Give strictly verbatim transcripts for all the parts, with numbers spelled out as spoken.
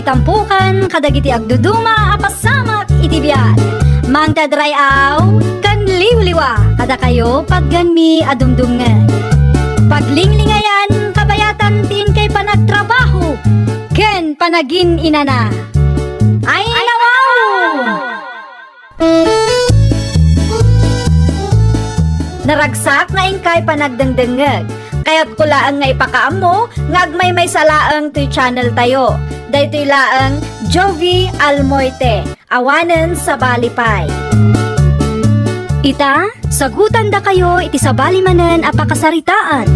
Tampukan kadagiti agduduma a pasamak iti biag. Mangted ray-aw ken liwliwa kadakayo patgenmi a dumdumngeg. Paglinglingayan kabayatan ti inkay panagtrabaho ken panagin-inana. Ay, nawaw! Naragsak nga inkay panagdengdengngeg. Kayatko laeng nga ipakaammo nga agmaymaysa laeng toy channel tayo. Daytoy laeng Jovi Almoite, awanen sabali pay. Ita, sagutandakayo iti sabali manen a pakasaritaan.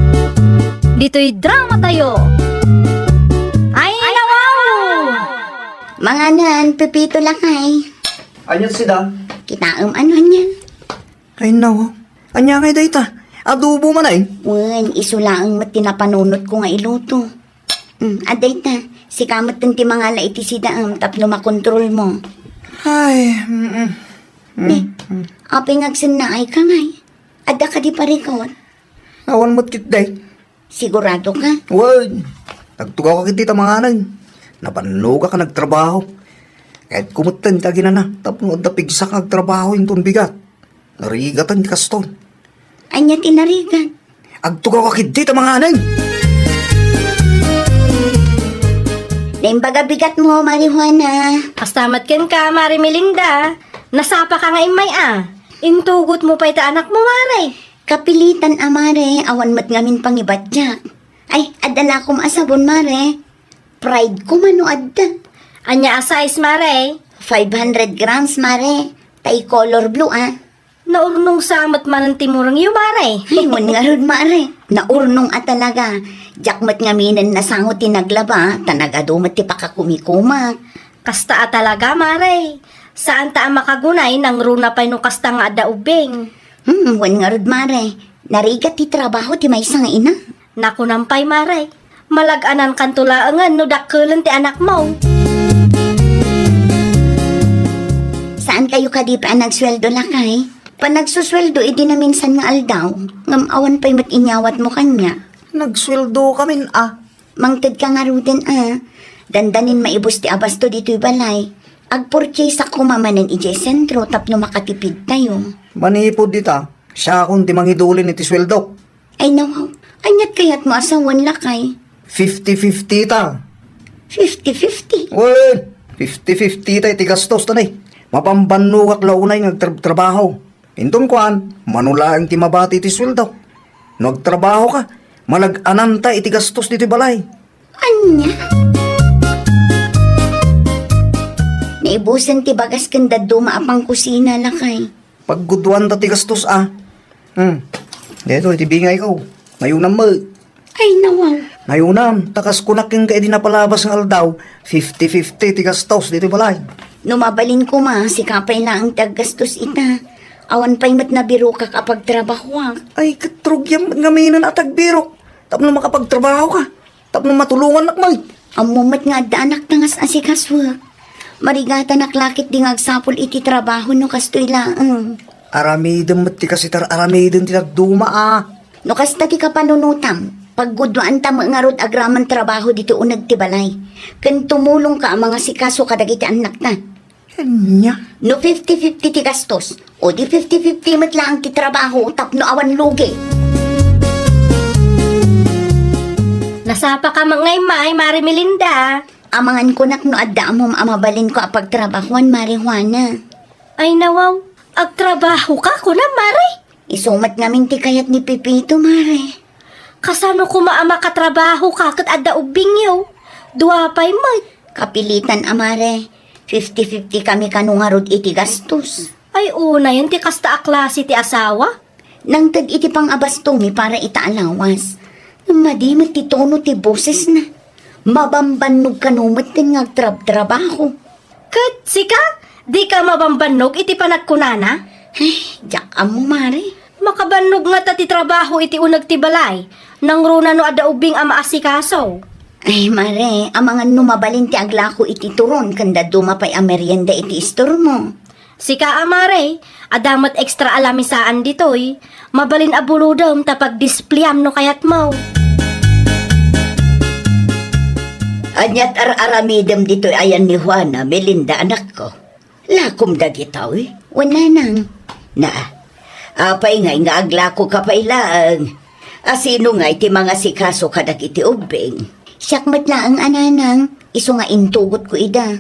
Ditoy drama tayo. Ay, nawaw! Manganen, Pepito lakay. Ania sida? Kitaem ano ania? Ay, nawaw. Ania ngay dayta? Adobo man ay? Wen, isu laeng met ti napanunotko nga iluto. Mm, adda ita, sika met ti mangala iti sidaem tapno makontrolmo. Ay, mm, mm. Ne, mm, mm. Apay nga agsennaay ka ngay? Adda kadi parikot? Awan met ketdi. Sigurado ka? Wen, nagtugaw ka ketdi ta manganen. Nabannogak a nagtrabaho. Kayatko metten ti aginana, tapno adda pigsak nga agtrabaho inton bigat. Narigatan ti kaston. Ania ti narigat? Agtugaw ka ketdi ta manganen. Naimbag a bigatmo, Mari Juana. Kasta met kenka, Mari Melinda. Nasapa ka nga immay a. Intugotmo pay ta anakmo, Mari. Kapilitan a, Mare, awan met ngamin pangibatiak. Ay, adda la koma a sabon, Mare. Pride ko man no adda. Ania a size, Mare? Five hundred grams, Mare. Tay color blue, a. Naurnong sa met manen ti murengyo, Mare. Ay, wen ngarud, Mare. Naurnong a talaga. Diak met ngaminen nasango ti naglaba, ta nagadu met ti pakakumikumak. Kasta a talaga, Mare. Saan ta a makagunay, nangruna pay no kasta nga adda ubbing. Hmm, wen ngarud, Mare. Narigat ti trabaho ti maysa nga ina. Nakunam pay, Mare. Malag-anankanto laengen no dakkelen ti anakmo. Saan kayo kadi pay a nagsueldo, lakay? Panagsusueldo idi naminsan nga aldaw, ngem awan pay met inyawatmo kaniak. Nagsueldo kamin a. Mangted ka ngaruden a. Dandanin maibus ti abasto ditoy balay. Agpurchaseak koma manen idiay sentro tapno makatipidtayo. Manipud dita, siakon ti mangidulin iti sueldok. Ay, nawaw. Aniat kayatmo a sawen, lakay? Fifty fifty ta. Fifty fifty? Wen, fifty fifty ta iti gastos ta ni. Mabambannogak la unay nga agtrab-, trabaho. Inton kuan, mano laeng ti mabati iti sueldo. No agtrabaho ka, malag-ananta iti gastos ditoy balay. Ania? Naibusen ti bagas ken dadduma a pangkusina, lakay. Pagguduanta ti gastos a. Hmm. Daytoy ti bingayko. Nayunam met. Ay, nawaw. Nayunam, ta kas kunak kenka idi napalabas nga aldaw, fifty fifty ti gastos ditoy balay. No mabalin koma, sika pay laeng ti aggastos ita. Awan pay met nabirokak a pagtrabahoak. Ay, ket rugiam met ngaminen a tagbirok. Tapno makapagtrabaho ka. Tapno matulongannak met. Ammo met nga adda anakta nga as-asikasuek. Marigatanak la ketdi nga agsapul iti trabaho no kastoy laeng. Aramidem met ti kas ita aramiden ti dadduma a. No kasta ti kapanunotam, pagguduanta met ngarud agraman trabaho ditoy uneg ti balay. Ken tumulongka a mangasikaso kadagiti annakta. Ania? No fifty fifty ti gastos, o di fifty fifty met laeng ti trabaho tapno awan lugi. Nasapa ka met nga immay, Mari Melinda. Amangan kunak no adda ammom a mabalinko a pagtrabahoan, Mari Juana. Ay, nawaw. Agtrabaho ka, kunam, Mari? Isu met ngamin ti kayat ni Pepito, Mare. Kasano koma a makatrabaho ka ket adda ubbingyo? Dua pay met. Kapilitan a, Mare. Fifty fifty kami kano ngarud iti gastos. Ay, unayen ti kasta a klase ti asawa? Nangted iti pangabastomi para ita a lawas. Madi met ti tono ti bosesna. Mabambannog kano met ken nga agtrabtrabaho. Ket sika, dika mabambannog iti panagkunana? Ay, diak ammo, Mare. Makabannog ngata ti trabaho iti uneg ti balay, nangruna no adda ubbing a maasikaso. Ay, Mare, amangan no mabalin ti aglako iti turon ken dadduma pay a merienda iti istormo. Sika a, Mare, adda met extra a lamisaan ditoy. Mabalin a bulodem ta pagdispliam no kayatmo. Ania ti ar-aramidem ditoy ayan ni Juana, Melinda, anakko? Lakom dagitoy? Wen, nanang. Na, apay ngay nga aglakoka pay laeng? A, sino ngay ti mangasikaso kadagiti ubbing? Siak met laeng a nanang, isu nga intugotko ida.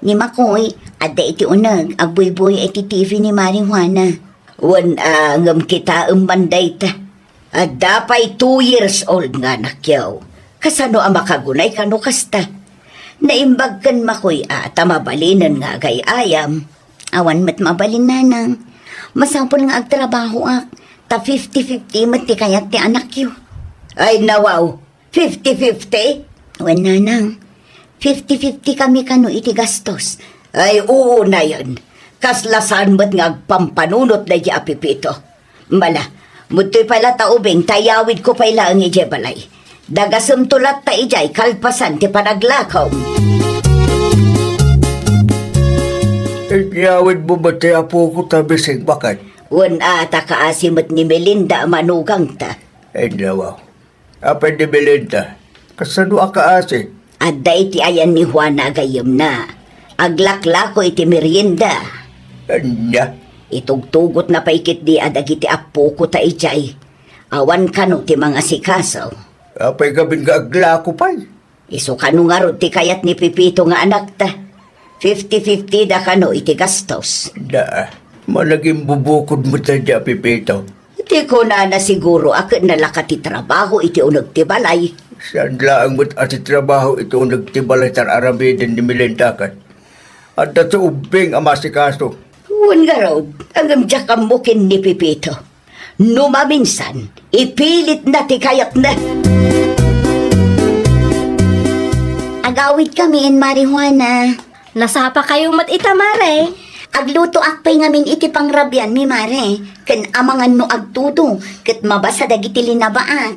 Ni Makoy, adda iti uneg, agbuybuya iti T V ni Mari Juana. Wen, a, ngem kitaem man dayta. Adda pay two years old nga anakyo. Kasano a makagunay kano kasta? Naimbag ken Makoy a ta mabalinen nga agay-ayam. Awan met mabalin, nanang. Masapul nga agtrabahoak, ta fifty fifty met ti kayat ti anakyo. Ay, nawaw. Fifty fifty? Wen, nanang. Fifty fifty kami kano iti gastos. Ay, uu, nayon. Kasla saan met nga agpampanunot daydi a Pepito. Mala, mudtoy pay latta ubing ta iyawidko pay laeng idiay balay. Dagasemto latta idiay kalpasan ti panaglakom. Inyawidmo met ti apoko ta bising baket. Wen, a, ta kaasi met ni Melinda a manugangta. Ay, nawaw. Apay ni Melinda, kasano a kaasi? Adda iti ayan ni Juana a gayyemna. Aglaklako iti merienda. Ania? Itugtugotna pay ketdi a dagiti appoko ta idiay. Awan kano ti mangasikaso. Apay ngamin nga aglako pay? Isu kano ngarud ti kayat ni Pepito nga anakta. Fifty fifty da kano iti gastos. Da, managimbubukod met daydi a Pepito. Iti kunana siguro a ket nalaka ti trabaho iti uneg ti balay. Saan laeng met a ti trabaho iti uneg ti balay ti ar-aramiden ni Melinda ket adda ti ubbing a masikaso. Wen ngarud, ngem diak ammo ken ni Pepito. No maminsan, ipilitna ti kayatna. Agawidkami, Mari Juana. Nasapakayo met ita, Mare. Aglutoak pay ngamin iti pangrabianmi, Mare. Ken amangan no agtudo, ket mabasa dagiti linabaak.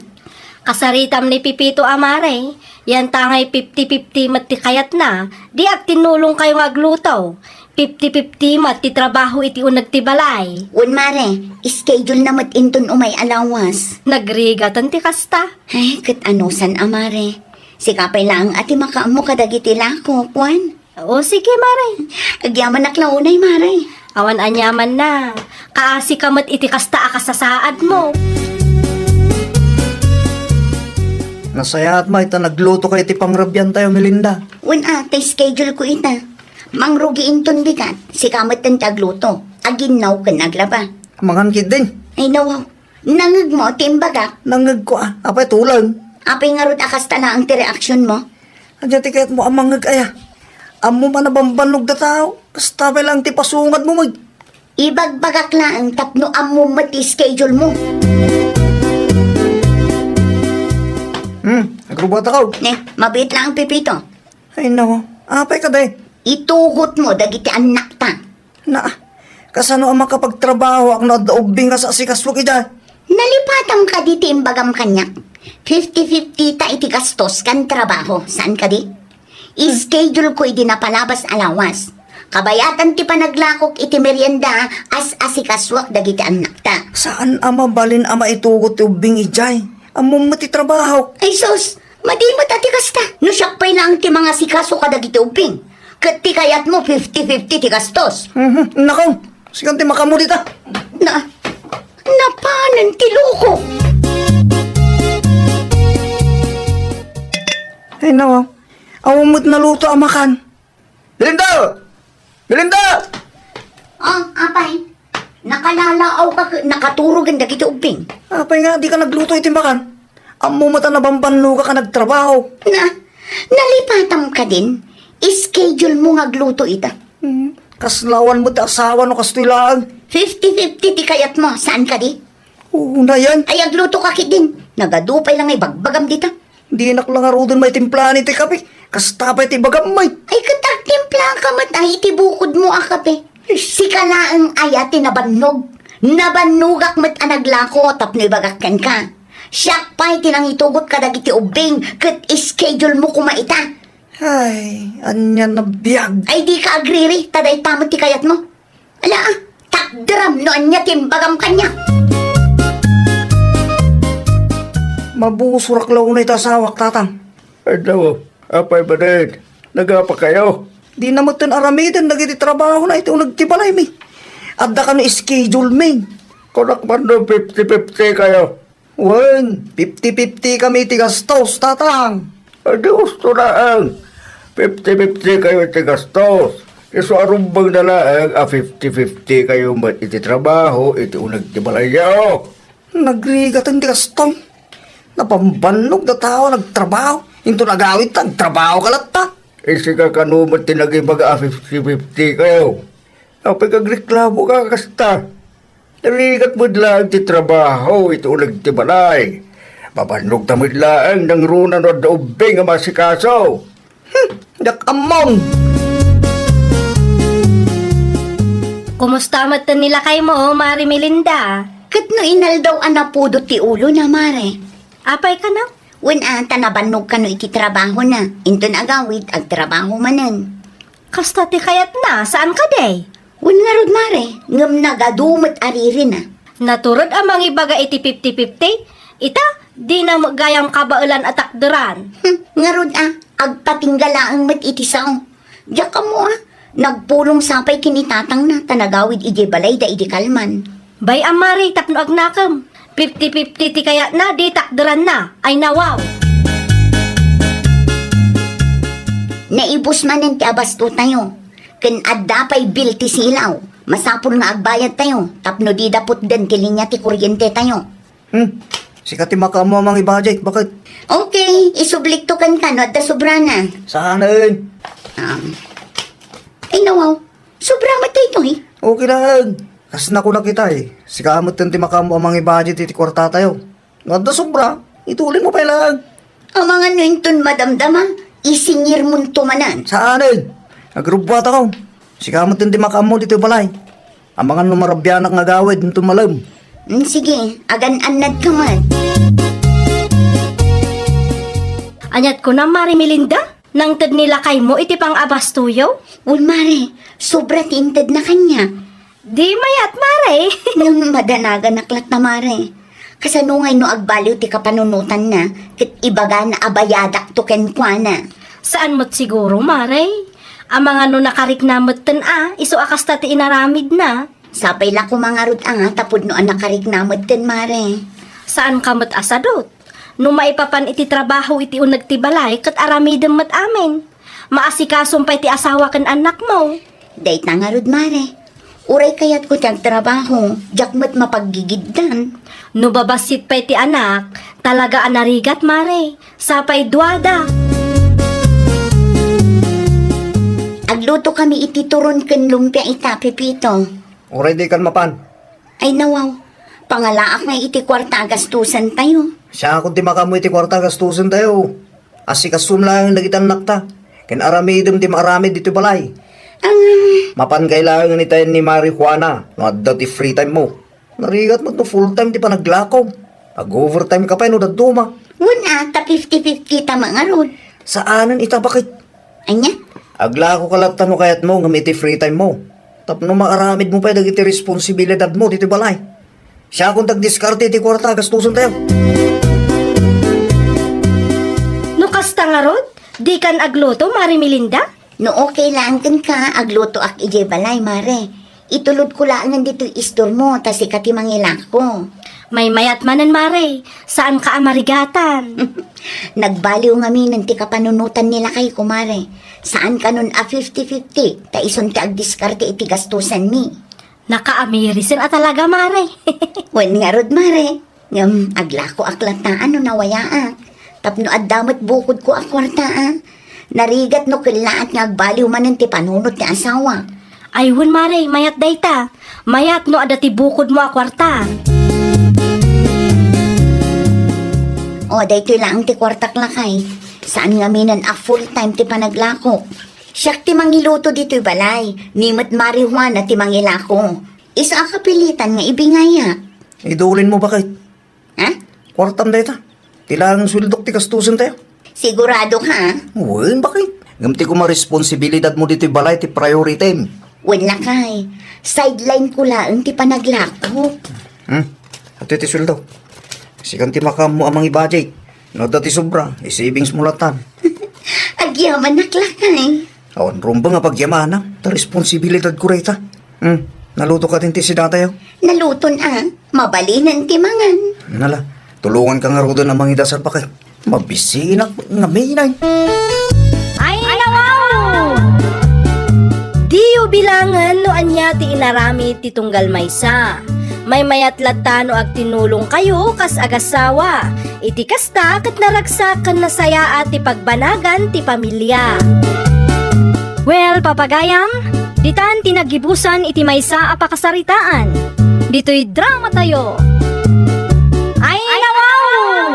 Kasaritam ni Pepito a Mare, yantangay fifty fifty met ti kayatna, di agtinnulongkayo nga agluto. Fifty fifty met ti trabaho iti uneg ti balay. Wen, Mare, schedule na met inton umay a lawas. Nagrigaten ti kasta. Ay, ket anusan a, Mare. Sika pay laeng a ti makaammo kadagiti lakok, wen? O, sige, Mare. Agyamanak la unay, Mare. Awan aniamanna. Kaasika met iti kasta a kasasaadmo. Nasayaat met ta naglutoka iti pangrabiantayo, Melinda. Wen a, ta schedule ko ita. Mangrugi inton bigat, sika met ti agluto, aginnaw ken aglaba. Mangan ketdin. Ay, nawaw. Nangngegmo ti imbagak? Nangngegko a. Apay tuleng? Apay ngarud a kasta laeng ti reaksionmo? Ania ti kayatmo a mangngeg aya? Ammom a nabambannog dataw. Kasta pay laeng ti pasungadmo met. Ibagbagak laeng tapno ammom met ti schedule mo. Hmm, agrubata ka. Ne, mabiit laeng Pepito. Ay, nako. Apay kadi? Itugot mo dagiti annakta. Na, kasano a makapagtrabahoak no adda ubbing nga sasikasoak ida? Nalipatam kadi ti imbagam kaniak? Fifty fifty ta iti gastos ken trabaho, saan kadi? Schedule ko idi napalabas a lawas. Kabayatan ti panaglakok iti merienda, as-asikasoak dagiti annakta. Saan a mabalin a maitugot ti ubbing idiay? Ammom met ti trabahok. Ay sus, madi met a ti kasta. No siak pay laeng ti mangasikaso kadagiti ubbing, ket ti kayatmo fifty fifty ti gastos. Mhm, nako, sikan ti makaammo dita. Na, napanen ti loko. Ay, nawa. Awan met naluto a makan. Melinda! Melinda! Oh, apay. Nakalalaawka ket nakaturogen dagiti ubbing. Apay nga dika nagluto iti makan? Ammom met a nabambannogak a nagtrabaho. Na, nalipatam kadin? Schedule mo nga agluto ita. Hmm, kasla awan met asawa no kastoy laeng. Fifty fifty ti kayatmo, saan kadi? Oo, nayon. Ay, aglutoka ketdin. Nagadu pay la nga ibagbagam dita. Dinak la ngaruden maitimplaen iti kape. Kasta pay ti ibagam, may. Ay, ket agtimplaka met iti bukodmo a kape. Sika laeng aya ti nabannog? Nabannogak met a naglako tapno ibagak kenka. Siak pay ti nangitugot kadagiti ubbing ket schedule mo koma ita. Ay, ania a biag. Ay, dika agriri, ta dayta met ti kayatmo. Ala, takderam no ania ti imbagam kaniak. Mabusorak la unay ta asawak, tatang. Ay, nawa. Apay manen, nagapakayo? Dina metten aramiden dagiti trabahona iti uneg ti balaymi. Adda kano schedule mi. Kunak man no fifty fifty kayo. Wen, fifty fifty kami iti gastos, Tatang. Adi gusto laeng. Fifty fifty kayo iti gastos. Isu a rumbeng na laeng a fifty fifty kayo met iti trabaho iti uneg ti balayyo. Nagrigaten ti gasto. Napambannog da tao nagtrabaho. Inton agawid ta, agtrabaho ka latta. Isika kano met ti nagibaga a fifty fifty kayo. Apay kagreklamo ka kasta? Narigat met laeng ti trabaho iti uneg ti balay. Mabannog ta met laeng nangruna no adda ubbing a maasikaso. Hmm, diak ammom. Kumusta met ni lakaymo, Mare Melinda? Ket no inaldaw a napudot ti ulona, Mare. Apay kano? Wen a, ta nabannog kano iti trabahona. Inton agawid, agtrabaho manen. Kasta ti kayatna, saan kadi? Wen ngarud, Mare, ngem nagadu met a ririna. Naturod a mangibaga iti fifty fifty? Ita, dina met gayam kabaelan a takderan. Hmm, ngarud a, agpatingga laeng met iti sao. Diak ammo a, nagpulong sa pay ken ni tatangna ta nagawid idiay balayda idi kalman. Bay-am, Mare, tapno agnakem. Fifty fifty ti kayatna, di takderanna. Ay nawaw. Naibus manen ti abastotayo. Ken adda pay bill ti silaw. Masapul nga agbayadtayo tapno dida putden ti linia ti kuryentetayo. Hmm. Sika ti makaammo a mangi-budget, baket? Okay, isublikto kenka no adda sobrana. Saanen? Um, ay, nawaw. Sobra met daytoy. Okay lang. Kas nakunak itay, sika metten ti makaammo a mangi-budget iti kuartatayo. No adda sobra, ituloy mo pay lang. Amangan no inton madamdama, isingirmonto manen. Saanen? Agrubbuatakon. Sika metten ti makaammo ditoy balay. Amangan no marabianak nga agawid inton malem. Mm, sige, agan-annadka met. Aniat kunam, Mare Melinda? Nangted ni lakaymo iti pang-abastoyo? Wen, Mare, sobra ti intedna kaniak. Di mayat, Mare. Ngem madanaganak latta, Mare. Kasano ngay no agbaliw ti kapanunotanna ket ibagana a bayadakto kenkuana? Saan met siguro, Mare. Amangan no nakarikna metten a, isu a kasta ti inaramidna. Sapay la koma ngarud a ta pudno a nakarikna metten, Mare. Saanka met a sadut. No maipapan iti trabaho iti uneg ti balay, ket aramidem met amin. Maasikasom pay ti asawa ken annakmo. Dayta ngarud, Mare. Uray kayatko ti agtrabaho, diak met mapaggigiddan. No babassit pay ti anak, talaga a narigat, Mare. Sapay duada. Agluto kami iti turon ken lumpia ita, Pepito. Uray dikan mapan. Ay, nawaw. Pangalaak nga iti kuarta a gastusantayo. Siakon ti makaammo iti kuarta a gastusantayo. Asikasom laeng dagiti annakta. Ken aramidem ti maaramid ditoy balay. Ang Mapan kay laeng itayen ni Mari Juana no adda ti free time mo. Narigat met no full time ti panaglakom. Ag-overtime ka pay no dadduma. Wen a, ta fifty fifty ta mangarud. Saanen ita, baket? Ania? Aglako ka latta no kayatmo ngem iti free time mo. Tapno maaramid mo pay dagiti responsibilidad mo ditoy balay. Siakon ti agdiskarte iti kuarta a gastusantayo. No kasta ngarud, dikan agluto, Mare Melinda? No okay laeng kenka, aglutoak idiay balay, Mare. Itulodko laengen ditoy istormo, ta sika ti mangilako. Maymayat manen, Mare. Saanka a marigatan. Nagbaliw ngaminen ti kapanunotan ni lakayko, Mare. Saan kanon a fifty fifty, ta isun ti agdiskarte iti gastusanmi. Nakaamirisin a talaga, Mare. Wen ngarud, Mare. Ngem aglakoak latta no nawayaak. Tapno adda met bukodko a kuarta, a. Narigat no kellaat nga agbaliw manen ti panunot ti asawa. Ay, wen, Mare, mayat dayta. Mayat no adda ti bukodmo a kuarta. O, daytoy laeng ti kuartak, lakay. Saan ngaminen a full time ti panaglakok. Siak ti mangiluto ditoy balay. Ni met Mari Juana ti mangilako. Isu a kapilitan nga ibingayak. Idulinmo, baket? Ha? Kuartam dayta. Ti laeng sueldok ti gastusen tayo. Sigurado ka, a? Wen, baket? Ngem ti koma responsibilidad mo ditoy balay ti priority. Wen, lakay. Sideline ko laeng ti panaglako. Hmm? Ato ti sueldo. Sikan ti makaammo a mangi-budget. No adda ti sobra, i-savings mo latan. Agyamanak lakay. Awan rumbeng a pagyamanak, ta responsibilidadko dayta. Hmm, naluto kadin ti sidatayo? Naluton a, mabalinen ti mangan. Nala, tulonganka ngaruden a mangidasar, baket. Mabisinak ngamin ay. Ay, nawaw! Diyo bilangen no ania ti inaramid ti tunggal maysa. Maymayat latta no agtinulongkayo kas agasawa. Iti kasta, ket naragsak ken nasayaat ti pagbanagan ti pamilia. Well, papagayam, ditan ti naggibusan iti maysa a pakasaritaan. Ditoy dramatayo. Ay, nawaw!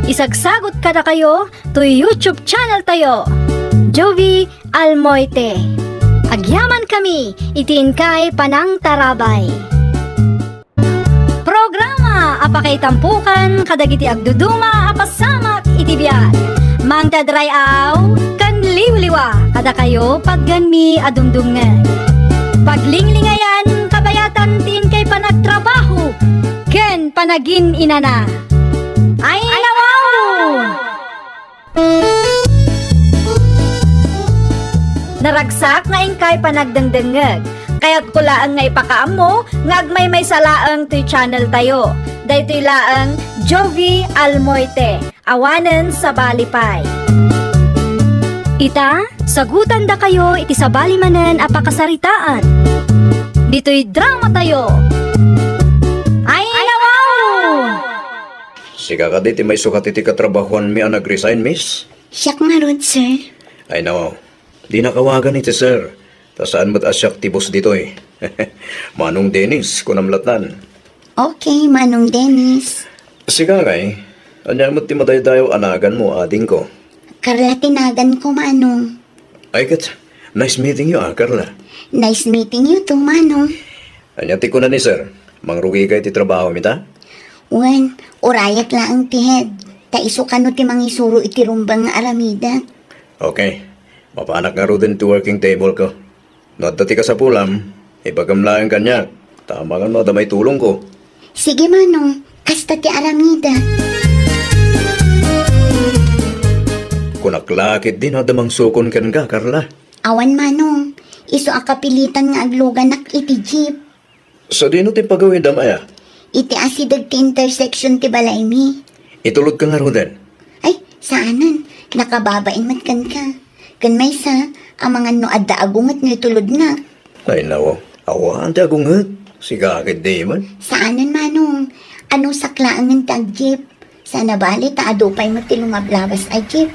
Isagsagot kadakayo toy YouTube channel tayo, Jovie Almoite. Agyaman kami iti inkay panangtarabay. Programa a pakaitampokan kadagiti agduduma a pasamak iti biag. Mangdadray-aw ken liwliwa kadakayo paggenmi a dumdumngeg. Paglinglingayan kabayatan ti inkay panagtrabaho ken panagin-inana. Ay, nawaw! Naragsak nga inkay panagdengdengngeg. Kayatko laeng nga ipakaammo nga agmaymaysa laeng toy channel tayo. Daytoy laeng Jovie Almoite, awanen sabali pay. Ita, sagutandakayo iti sabali manen a pakasaritaan. Ditoy dramatayo. Ay, nawaw! Sika kadi ti maisukat iti katrabahuanmi a nag-resign, miss? Siak ngarud, sir. Ay, no. Dinak awagan iti sir. Ta saan met a siak ti boss ditoy. Manong Dennis, kunam lattan. Okay, Manong Dennis. Sika ngay, ania met ti madaydayaw a naganmo, adingko? Carla ti naganko, Manong. Ay ket, nice meeting you, ah, Carla. Nice meeting you too, Manong. Ania ti kuna ni Sir? Mangrugika iti trabaho mi ta? Wen, urayak laeng ti head, ta isu kano ti mangisuro iti rumbeng nga aramidek. Okay. Mapanak ngaruden ti working table ko. No adda ti kasapulam, ibagam laeng kaniak, ta amangan no adda maitulongko. Sige, Manong. Kasta ti aramidek. Kunak la ketdi no adda mangsukon kenka, Carla. Awan, Manong. Isu a kapilitan nga agluganak iti jeep. Sadino ti pagawidam aya? Iti asideg ti intersection ti balaymi. Itulodka ngaruden? Ay, saanen. Nakababain met kenka. Ken maysa, amangan no adda agunget no itulodnak. Ay, nawa. Awan ti agunget. Sika ketdi man. Saanen, Manong. Anusak laengen ti agjeep. Sana bale ta adu pay met ti lumablabas a jeep.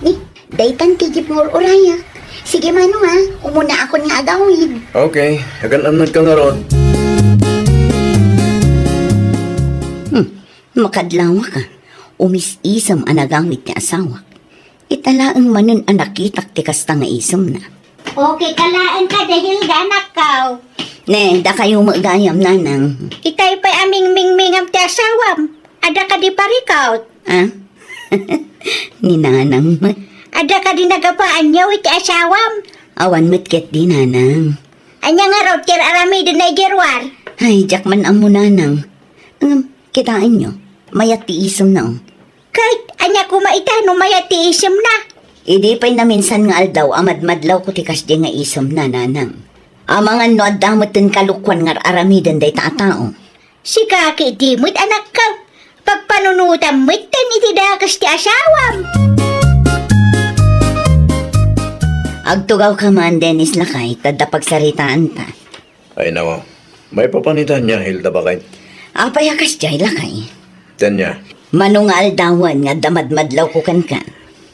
Ni, daytan ti jeep nga ur-urayak. Sige, Manong, a. Umunaakon nga agawid. Okay. Agan-annadka ngarud. Hmm. Makadlawak, a. Umis-isem a nagawid ti asawak. Ita laeng manen a nakitak ti kasta nga isemna. Okay ka laeng kadi, Hilda, anakko. Ne, dakayo met gayam, Nanang. Itay pay a mingmingmingam ti asawam. Adda kadi parikaw? Ah? Ni Nanang met. Adda kadi nagapaanyo iti asawam? Awan met ketdi, Nanang. Ania ngarud ti ar-aramidenna idiay ruar? Ay, diak man ammo, Nanang. Ngem, kitaenyo, mayat ti isemna, o. Ket ania koma ita no mayat ti isemna? Idi pay naminsan nga aldaw a madmadlawko ti kasdi nga isemna, Nanang. Amangan no adda metten kalokuan nga ar-aramiden dayta a tao. Sika ketdi met, anakko. Pagpanunotam metten iti dakes ti asawam. Agtugawka man, Dennis, lakay, ta adda pagsaritaanta. Ay, nawa. Maipapan ni Tanya, Hilda, baket? Apay a kasdiay, lakay? Tanya. Mano nga aldawen nga adda madmadlawko kenka?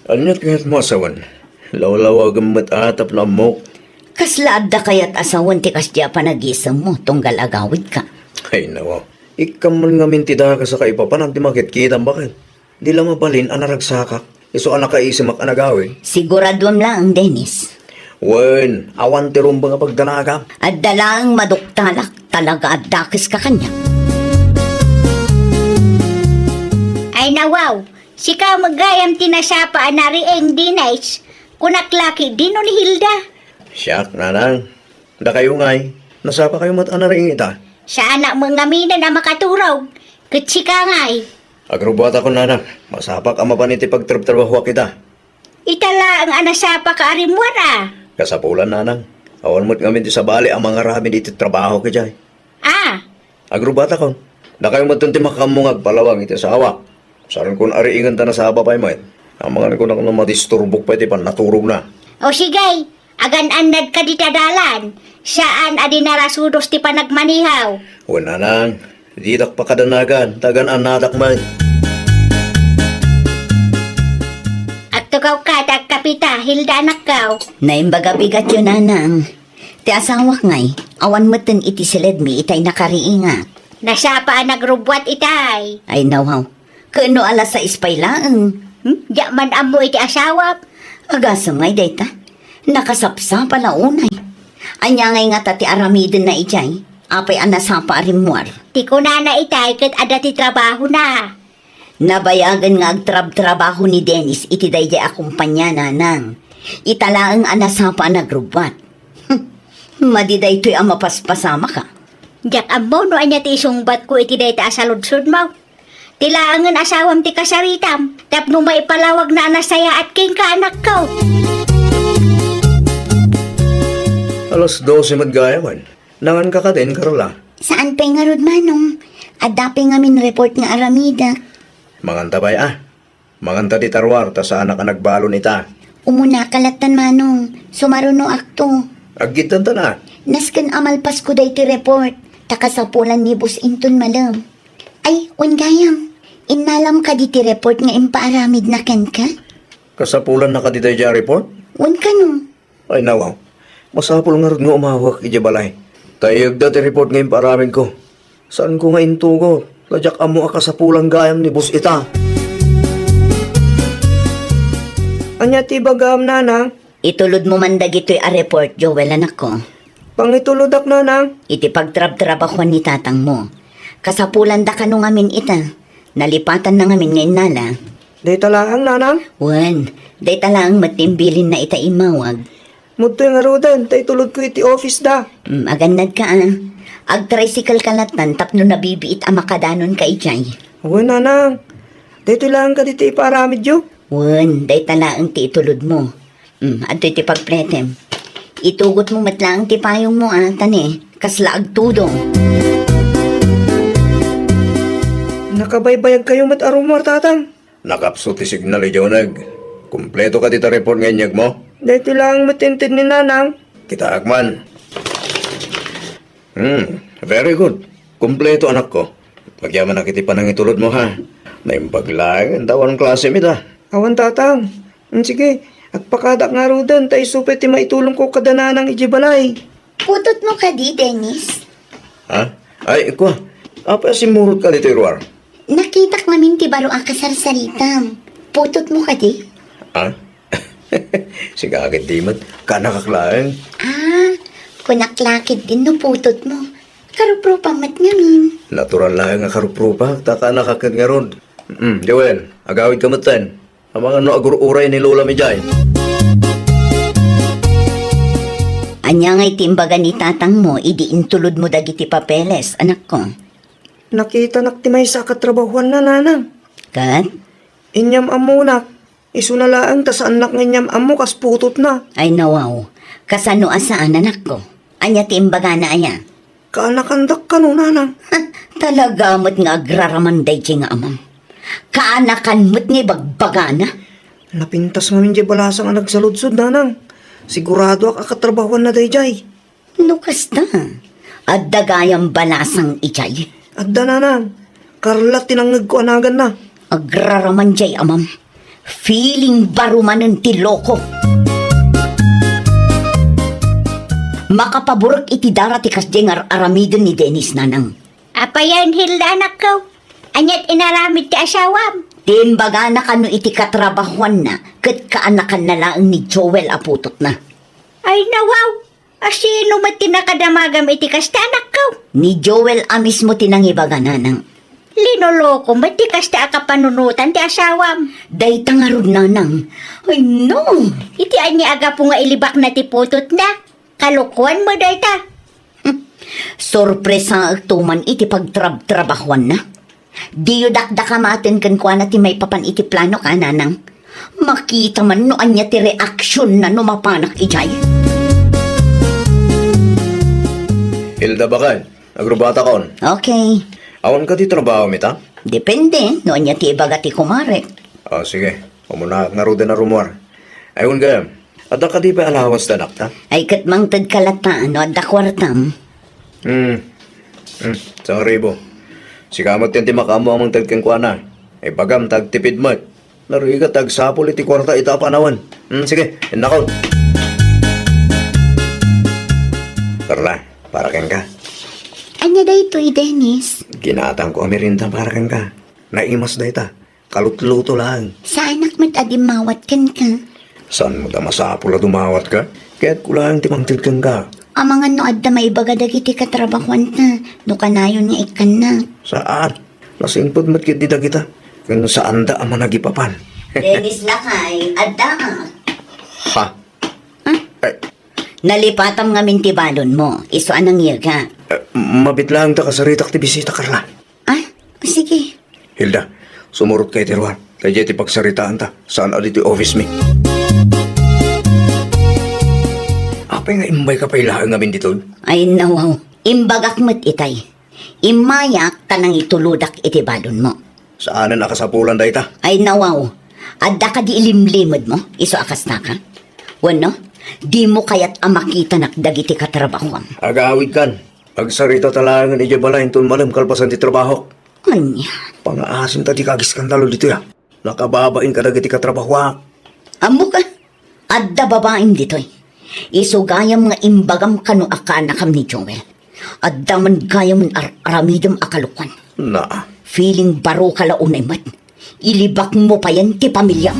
Ania ti kayatmo a sawen? Lawlawagem met a tapno ammok. Kasla adda kayat a sawen ti kasdi a panagisemmo tunggal agawidka? Ay, nawa. Ikkam man ngamin ti dakes a kaipapanan ti makitkitam, baket? Di la mabalin a naragsakak, isu a nakaisemak a nagawid. Siguraduem laeng, Dennis. Wen, awan ti rumbeng a pagdanagam. Adda laeng maduktalak, talaga a dakeska kaniak. Ay, nawaw, sika met gayam ti nasapa a nariing, Dennis. Kunak la ketdi no ni Hilda. Siak, Nanang. Dakayo ngay, nasapakayo met a nariing ita? Saanak met ngaminen a makaturog, ket sika ngay. Agrubbuatakon, Nanang. Masapak a mapan iti pagtrabtrabahoak ita. Ita laeng a nasapaka a rimmuar a. Kasapulan, nanang. Awan met ngamin ti sabali a mangaramid iti trabahok idiay. Ah. Agrubbatakon. Dakayo metten ti makaammo nga agpalawag iti asawak. Saanko a riingen ta nasapa pay met. Amangan ko no madisturbok pay ti pannaturogna. O sige, agan-annad kadi ta dalan. Saan a di narasudos ti panagmanihaw. Wen, nanang. Didak pakadanagan, ta agan-annadak met. Agtugaw ka ta agkapita, Hilda anakko. Naimbaga bigatyo, nanang. Ti asawak ngay, awan metten iti siledmi itay nakariingat. Nasapa a nagrubbuat itay. Ay, nawaw. Ken no alas sais pay laeng. Hmm? Diak man ammo iti asawam. Agasem ngay dayta. Nakasapsapa la unay. Ania ngay ngata ti aramidenna idiay? Apay a nasapa a rimmuar? Ti kunana itay ket adda ti trabahona. Nabayagen nga agtrabtrabaho ni Dennis iti daydiay a kumpania, nanang. Ita laeng a nasapa a nagrubbuat. Madi daytoy a mapaspasamaka. Diak ammo no ania ti isungbatko iti dayta a saludsodmo. Ti laengen asawam ti kasaritam, tapno maipalawagna a nasayaat kenka, anakko. Alas dose met gayam. Nanganka kadin, Carla? Saan pay ngarud, Manong. Adda pay ngamin report nga aramidek. Manganta pay, a. Manganta ti tarruar, ta saanak a nagbalon ita. Umunaka lattan, Manong. Sumarunoakto. Aggiddanta, a. Nasken a malpasko daytoy report, ta kasapulan ni Boss inton malem. Ay, wen gayam. Innalam kadi ti report nga impaaramidna kenka? Kasapulanna kadi daydiay a report? Wen kano. Ay, nawaw. Masapul ngarud nga umawak idiay balay. Ta iyegda ti report nga impaaramidko. Saanko nga intugot, ta diak ammo a kasapulan gayam ni Boss ita. Ania ti ibagam, nanang? Itulodmo man dagitoy a report, Joel, anakko. Pangitulodak, nanang. Iti pagtrabtrabahuan ni tatangmo. Kasapulanda kano ngamin ita. Nalipatanna ngamin nga innala. Dayta laeng, nanang? Wen, dayta laeng met ti imbilinna ita immawag. Mudtoy ngaruden, ta itulodko iti office da. Mm, agannadka, a. Agtricycle ka lattan tapno nabibiit a makadanonka idiay. Wen, nanang. Daytoy laeng kadi ti ipaaramidyo? Wen, dayta laeng ti itulodmo. Mm, adtoy ti pagpletem. Itugotmo met laeng ti payongmo, a, ta ne, kasla agtudong. Nakabaybayagkayo met a rummuar, tatang. Nakapsut ti signal idiay uneg. Kumpleto kadi ta report nga inyegmo? Daytoy laeng met ti inted ni nanang. Kitaak man. Hmm, very good. Kumpleto, anakko. Agyamanak iti panangitulodmo, ha. Naimbag laeng, ta awan klasem ita. Awan, tatang. Hmm, sige, agpakadak ngaruden, ta isu pay ti maitulongko kada nanang idiay balay. Putotmo kadi, Dennis? Ha? Ay, kua. Apay a simmurot ka ditoy ruar? Nakitak ngamin ti baro a kasarsaritam. Putotmo kadi? Ha? Sika ket di met, kaanakak laeng. Ah, kunak la ketdin no putotmo. Karupropam met ngamin. Natural laeng a karupropam, ta kaanakak ket ngarud. Mm, Joel, agawidka metten. Amangan no agur-uray ni Lolam idiay. Ania ngay ti imbaga ni tatangmo idi intulodmo dagiti papeles, anakko? Nakitanak ti maysa a katrabahuanna, nanang. Ket? Inyam-ammonak. Isuna laeng ta saannak nga inyam-ammo kas putotna. Ay, nawaw. Kasano a saan, anakko? Ania ti imbagana aya? Kaanakandak kano, nanang. Ha, talaga met nga agraraman daydiay nga amam. Kaanakan met nga ibagbagana. Napintas ngamin diay balasang a nagsaludsod, nanang. Siguradoak a katrabahuanna daydiay. No kasta, adda gayam balasang idiay. Adda, nanang. Carla ti nangngegko a naganna. Agraraman diay amam. Feeling baro manen ti loko. Makapaburek iti dara ti kasdiay nga ar-aramiden ni Dennis, nanang. Apayen, Hilda, anakko? Aniat inaramid ti asawam? Ti imbagana kano iti katrabahuanna ket kaanakanna laeng ni Joel a putotna. Ay, nawaw! A sino met ti nakadamagam iti kasta, anakko? Ni Joel a mismo ti nangibaga, nanang. Linoloko met ti kasta a kapanunotan ti asawam. Dayta ngarud, nanang. Ay, no! Iti ania a gapu nga ilibakna ti putotna? Kalokoan met dayta. Hmm. Sorpresaek to man iti pagtrabtrabahuanna. Diyo dakdakamaten kenkuana ti maipapan iti plano, a, nanang. Makita man no ania ti reaksionna no mapanak idiay. Hilda, baket, agrubatakon. Okay. Awan kadi trabaho ita? Depende no ania ti ibaga ti kumarek. Ah, sige. Umuna ngaruden a rummuar. Ay, wen gayam. Adda kadi pay allowance ti anakta? Ay, ket mangtedka latta no adda kuartam. Hmm. Hmm. Sangribo. Sika met ti makaammo a mangted kenkuana. Ibagam ta agtipid met. Narigat, agsapul iti kuarta ita a panawen. Hmm, sige, innakon. Carla, para kenka. Ania daytoy, Dennis? Ginatangko a merienda para kenka. Naimas dayta. Kalutluto laeng. Saanak met a dimmawat kenka. Saan met a masapul a dumawatka? Kayatko laeng ti mangted kenka. Amangan no adda maibaga dagiti katrabahoanta no kanayon nga ikkannak. Saan. Nasingpet met ketdi dagita. Ken saanda a managipapan. Dennis lakay, adda. Ha? Ah? Eh. Nalipatam ngamin ti balonmo, isu a nangyega. Eh, mabiit laeng ta kasaritak ti bisita, Carla. Ah, sige. Hilda, sumurotka iti ruar. Daydiay ti pagsaritaanta. Saan a ditoy office mi. Apay nga imbayka pay laeng ngamin ditoy? Ay, nawaw. Imbagak met itay. Immayak ta nangitulodak iti balonmo. Saanen a kasapulan dayta? Ay, nawaw. Adda kadi ilimlimedmo, isu a kastaka? Wenno, dimo kayat a makitanak dagiti katrabahoam? Agawidkan. Agsaritata laengen idiay balay inton malem kalpasan ti trabahok. Ania? Pangaasim ta dika agiskandalo ditoy, a. Nakababain kadagiti katrabahoak. Ammok, a. Adda babaim ditoy. Isu gayam nga imbagam kano a kaanakam ni Joel. Adda man gayam nga ar-aramidem a kalokuan. Na. Feeling baroka la unay met. Ilibakmo payen ti pamiliam.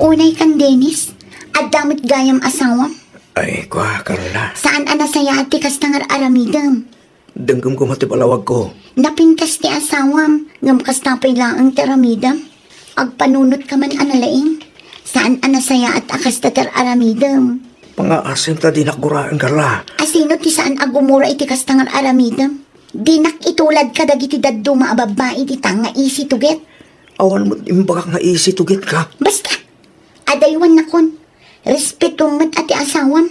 Unay kan Dennis, adda met gayam asawam. Ay, kua, Carla. Saan a nasayaat ti kasta nga ar-aramidem? Denggem koma ti palawagko. Napintas ti asawam, ngem kasta pay laeng ti aramidem. Agpanunotka man a nalaing. Saan a nasayaat a kasta ti ar-aramidem. Pangaasim ta dinak guraen, Carla. A sino ti saan a gumura iti kasta nga ar-aramidem? Dinak itulad kadagiti dadduma a babbai dita nga isi tuget. Awan met imbagak nga isi tuget ka. Basta! Adaywannakon, respetom met a ti asawam.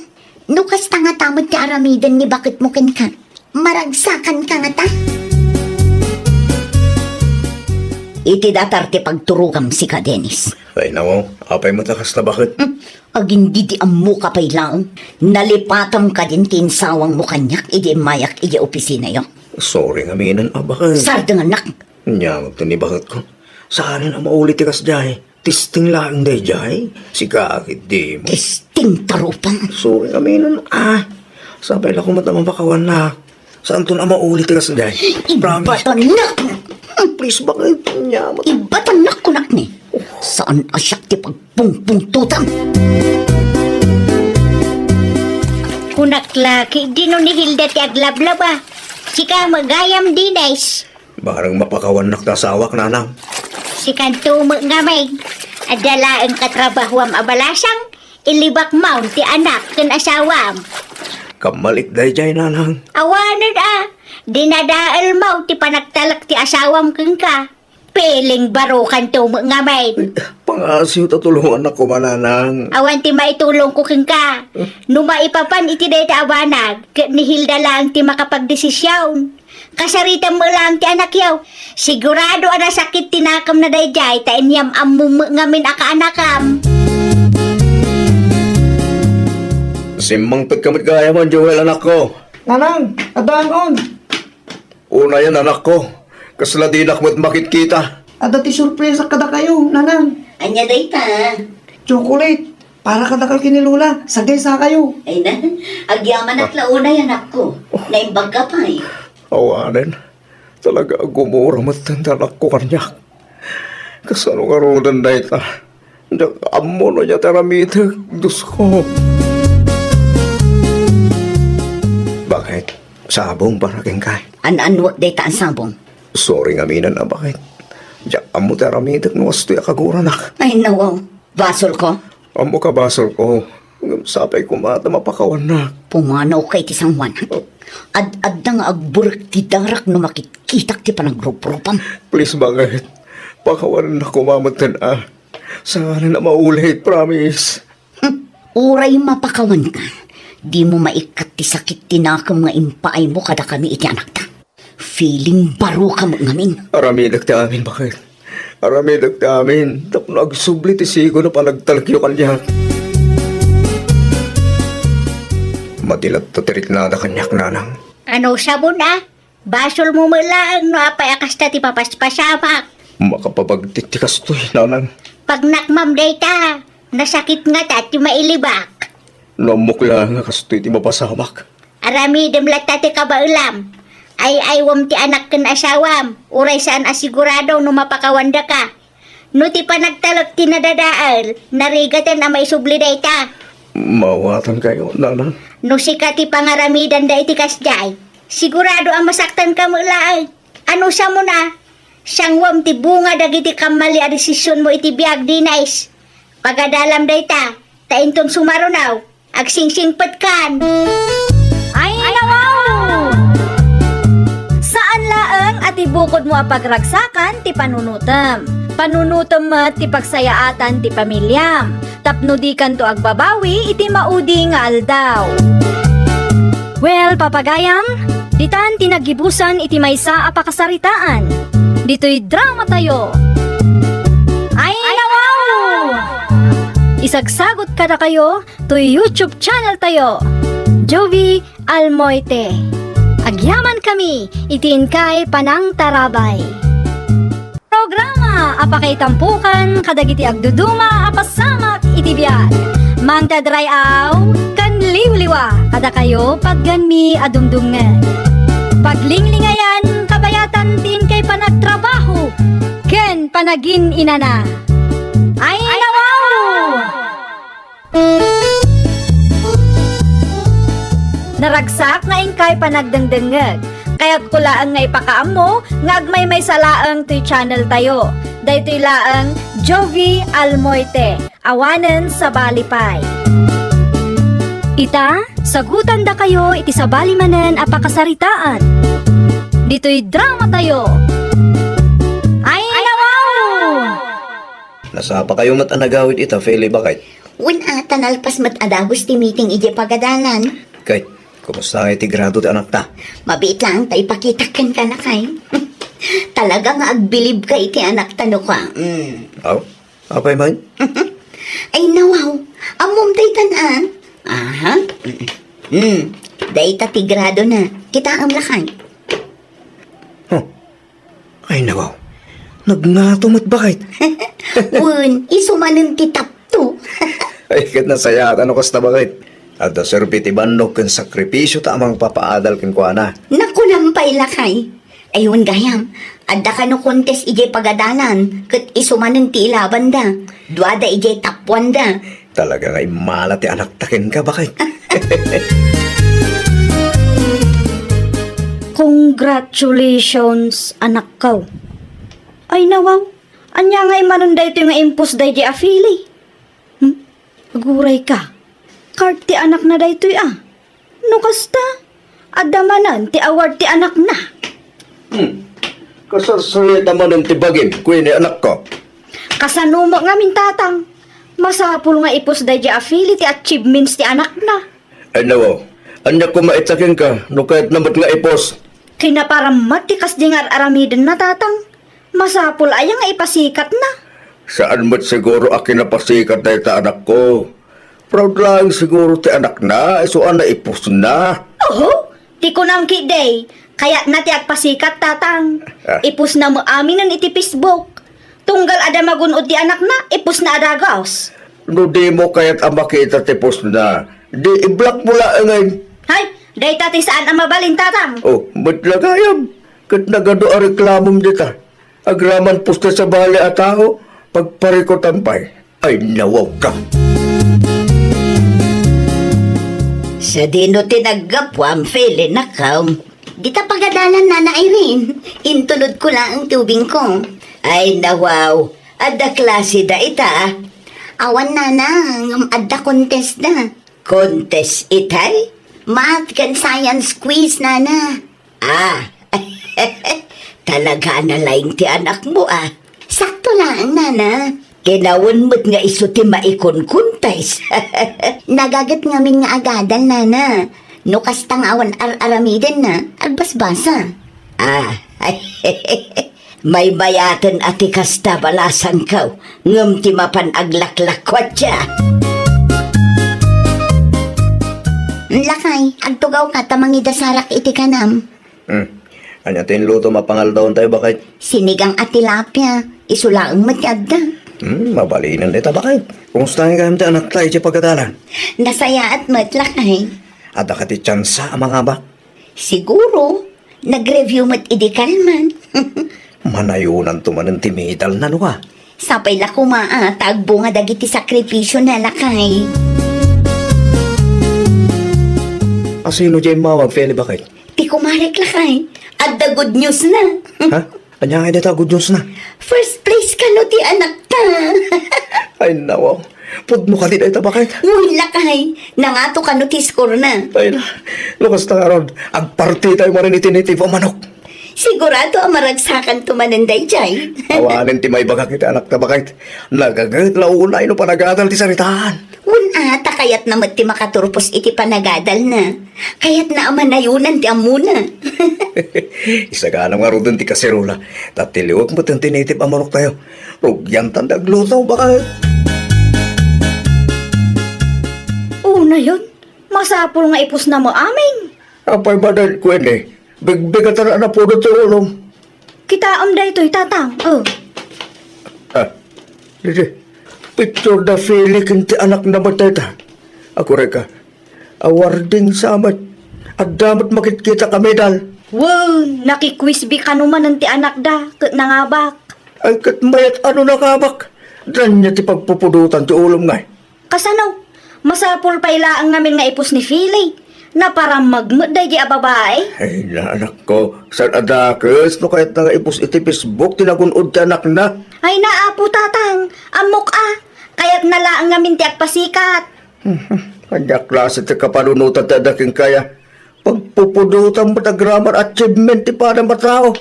No kasta ngata met ti aramiden ni baketmo kenka, maragsakanka ngata? Iti datar ti pagturogam sika, Dennis. Ay, nawaw, apay met a kasta baket? Hmm, agingga idi ammoka pay laeng, nalipatam kadin ti insawangmo kaniak idi immayak idiay opisinayo. Sorry ngaminen a baket. Sardengannak! Ania met ti baketko? Saanen a mauli ti kasdiay. Testing laeng daydiay? Sika, ketdi. Testing ta rupang. Sorry ngaminen, a. Sapay la koma ta mapakawannak. Saanton a mauli ti kasdiay. Promise. Ibatanak! Please, baket? Ania met? Ibatanak, kunak ni. Saan a siak ti pagpungpungtotam? Kunak la, ketdi no ni Hilda ti aglablaba. Sika met gayam, Dennis. Bareng mapakawannak ti asawak, nanang. Sikanto met ngamin. Adda laeng katrabahoam a balasang, ilibak maw ti anak ken asawam. Kammalik daydiay, nanang. Awanen a, dinadael maw ti panagtalek ti asawam kenka. Feeling barokanto met ngamin. Pangaasim ta tulongannak koma, nanang. Awan ti maitulongko kenka. No maipapan iti dayta a banag, ket ni Hilda laeng ti makapagdesision. Kasaritam met laeng ti anakyo. Sigurado a nasakit ti nakemna daydiay ta inyam-ammom met ngamin a kaanakam. Simmangpetka met gayam, Joel, anakko. Nanang, addaangon. Unayen, anakko. Kasla dinak met makitkita. Adda ti surpresa kadakayo, nanang. Ania dayta? Chocolate. Para kadakayo ken ni Lola, sagaysa kayo. Ay na, agyamanak la unay, anakko. Naimbagka pay. Awanen, talaga a gumura metten ti anakko kaniak. Kasano ngaruden dayta? Diak ammo no ania ti aramidek, Diosko. Baket, sabong para kenka. An-annuek dayta a sabong? Sorry ngaminen a baket. Diak ammo ti aramidek no kastoy a kaguranak. Ay, nawaw. Basolko? Ammok a basolko. Ngem sapay koma ta mapakawannak. Pumanawka iti sangoanak. Ad-adda nga agburek ti darak no makitkitak ti panagruprupam. Please, baket. Pakawanennak koma metten a. Saanen a maulit, promise. Hmm, uray mapakawanka, dimo maikkat ti sakit ti nakem nga impaaymo kadakami iti anakta. Feeling baro ka met ngamin. Aramidek ti amin, baket. Aramidek ti amin tapno agsubli ti sigon a panagtalekyo kaniak. Mati latta ti riknada kaniak, nanang. Ano siya, Bun, a? Basolmo met laeng no apay a kasta ti papaspasamak. Makapabagtit ti kastoy, nanang. Pagnakmam dayta, nasakit ngata ti mailibak. No ammok laeng a kastoy ti mapasamak. Aramidem latta ti kabaelam. Ay-aywem ti anak ken asawam, uray saan a sigurado no mapakawandaka. No ti panagtalek ti nadadael, narigaten a maisubli dayta. Mawatankayo, nanang. No sika ti pangaramidanda iti kasdiay, sigurado a masaktanka met laeng. Ano siya, Bun, a? Sanguam ti bunga dagiti kammali a desisionmo iti biag, Denise. Pagadalam dayta, ta inton sumaruno, agsingsingpetkan. Ay, nawaw! Saan laeng a ti bukodmo a pagragsakan ti panunotem. Panunotem met ti pagsayaatan ti pamiliam. Tapno dikanto agbabawi iti maudi nga aldaw. Well, papagayam, ditan ti naggibusan iti maysa a pakasaritaan. Ditoy dramatayo. Ay, nawaw! Isagsagot kadakayo toy YouTube channel tayo, Jovie Almoite. Agyaman kami iti inkay panangtarabay. Programa a pakaitampokan kadagiti agduduma a pasamak iti biag. Mangted ray-aw ken liwliwa kadakayo patgenmi a dumdumngeg. Paglinglingayan kabayatan ti inkay panagtrabaho ken panagin-inana. Ay, nawaw! Naragsak nga inkay panagdengdengngeg. Kayatko laeng nga ipakaammo nga agmaymaysa laeng toy channel tayo. Daytoy laeng Jovie Almoite, awanen sabali pay. Ita, sagutandakayo iti sabali manen a pakasaritaan. Ditoy dramatayo. Ay, nawaw! Nasapakayo met a nagawid ita, Feli, baket? Wen a, ta nalpas met a dagus ti meeting idiay pagadalan. Ket, kumusta ngay ti grado ti anakta? Mabiit laeng ta ipakitak kenka, lakay. Talaga nga agbilibka iti anakta, no kua. Mm. Aw, apay man? Ay, nawaw. Ammom daytan a. Aha. Mm. Mm. Dayta ti gradona. Kitaem, lakay. Huh. Ay, nawaw. Nagngato met, baket? Wen, isu manen ti tapto. Ay, ket nasayaat no kasta, baket. Adda serbi ti bannogmo ken sakripisiota a mangpapaadal kenkuana. Nakunam pay, lakay. Ay, wen gayam, adda kano contest idiay pagadalan, ket isu manen ti ilabanda. Duada idiay top one da. Talaga nga immala ti anakta kenka, baket. Congratulations, anakko. Ay, nawaw. Ania nga immanen daytoy nga impos daydi a Feli? Hmm? Agurayka. Card ti anakna daytoy a. No kasta, adda manen ti award ti anakna. Hmm. Kasarsaritda manen ti bagim, kuini, anakko. Kasano met ngamin, tatang? Masapul nga ipos daydi a Feli ti achievements ti anakna. Ay, nawaw. Ania koma ita kenka, no kayatna met nga ipos? Kinaparam met ti kasdi nga ar-aramidenna, tatang. Masapul aya nga ipasikatna? Saan met siguro a kinapasikat dayta, anakko. Proud laeng siguro ti anakna, isu a naipusna. Oho, ti kunam ketdi, kayatna ti agpasikat, tatang. Ah. Ipusna met aminen iti Facebook. Tunggal adda magun-od ti anakna, ipusna a dagus. No dimo kayat a makita ti postna, di i-block mo laengen. Hay, dayta ti saan a mabalin, tatang. Oh, met la gayam. Ket nagadu a reklamom dita. Agraman posta sabali a tao, pagparikutan pay. Ay, nawawka. Sadino ti naggapuam, Feli, nakam? Dita pagadalan, Nana Irene. Intulodko laeng ti ubingko. Ay, nawaw. Adda klase dayta. Awan, Nana, ngem adda contest da. Contest itay? Math ken science quiz, Nana. Ah, talaga a nalaing ti anakmo, ah. Sak Laeng, nana. Kinawen met nga isu ti maikunkuntes. Nagaget ngamin nga agadal, nana. No kasta nga awan ar-aramidenna, agbasbasa. Ah, maymayaten a ti kasta, balasangko, ngem ti mapan aglaklakkuatia. Lakay, agtugawka ta mangidasarak iti kanam. Hmm. Ania ti inlutom a pangaldaw tayo, baket? Sinigang a tilapia. Isu laeng met ti adda. Hmm, mabalinen dayta, baket. Kumusta nga gayam ti anakta iti pagadalan? Nasayaat met, lakay. Adda kadi tiansa a mangabak? Siguro. Nag-review met idi kalman. Manayonanto manen ti medalna, no ka? Sapay la koma a ta agbunga dagiti sakripisiona, lakay. Asino diay immawag, Feli, baket? Ti kumarek, lakay. Adda good news na. Ha? Ania ngay dayta good news na? First place kano ti anakta. Ay, nawaw. Pudno kadi dayta, baket? Wen, lakay. Nangato kano ti score na. Ay, na. No kasta ngarud, agpartitayo manen iti native a manok. Sigurado a maragsakanto manen daydiay. Awanen ti maibagak iti anakta, baket. Nagaget la unay no panagadal ti saritaan. Wen a, ta kayatna met ti makaturpos iti panagadalna. Kayatna a manayonan ti ammona. Isaganam ngaruden ti kaserola, ta ti liwek met ti native a manoktayo. Rugiantan ti agluto, baket. Unayon, masapul nga ipusna met amin. Apay manen, Queenie? Bigbigatan a napudot ti ulom. Kitaem daytoy, Tatang. Oh. Ah, didi. Picture da Feli ken ti anakna met dayta. Agkurayka. Awarding sa met. Adda met makitkita a medal. Wen, nakikwisbi kano manen ti anakda ket nangabak. Ay, ket mayat a no nangabak. Ania ti pagpupudotan ti ulom ngay? Kasano? Masapul pay laeng ngamin nga ipus ni Feli. Naparammag met daydi a babai. Ay, na, anakko, saan a dakes no kayatna nga ipus iti Facebook ti nagun-od ti anakna? Ay na, Apo Tatang, ammok a. Kayatna laeng ngamin ti agpasikat. Ania klase ti kapanunotan ti adda kenka? Pagpupudotan met a grammar achievement ti padam a tao.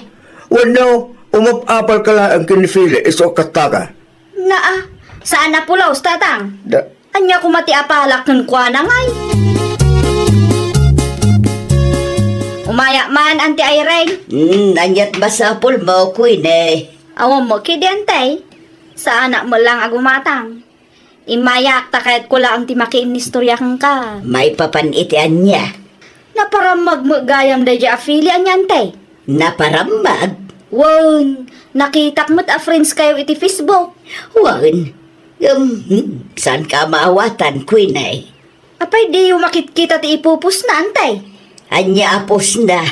Wenno, umap-apalka laeng ken ni Feli isu a kastaka? Naa, saan a pulos, Tatang. Da- Ania koma ti apalak kenkuana ngay? Umayak man, Anti Irene. Hmm, aniat masapulmo, Queenie? Awan mo kidi, Anti. Saanak met laeng a gumatang. Immayak ta kayatko laeng ti makiinnistorya kenka. Maipapan iti ania? Naparammag met gayam daydi a Feli, ania, Anti? Naparammag? Wen, nakitak met a friends kayo iti Facebook. Wen, ngem, hmm, saanka a maawatan, Queenie? Apay diyo makitkita ti ipupusna, Anti? Ania a pusna?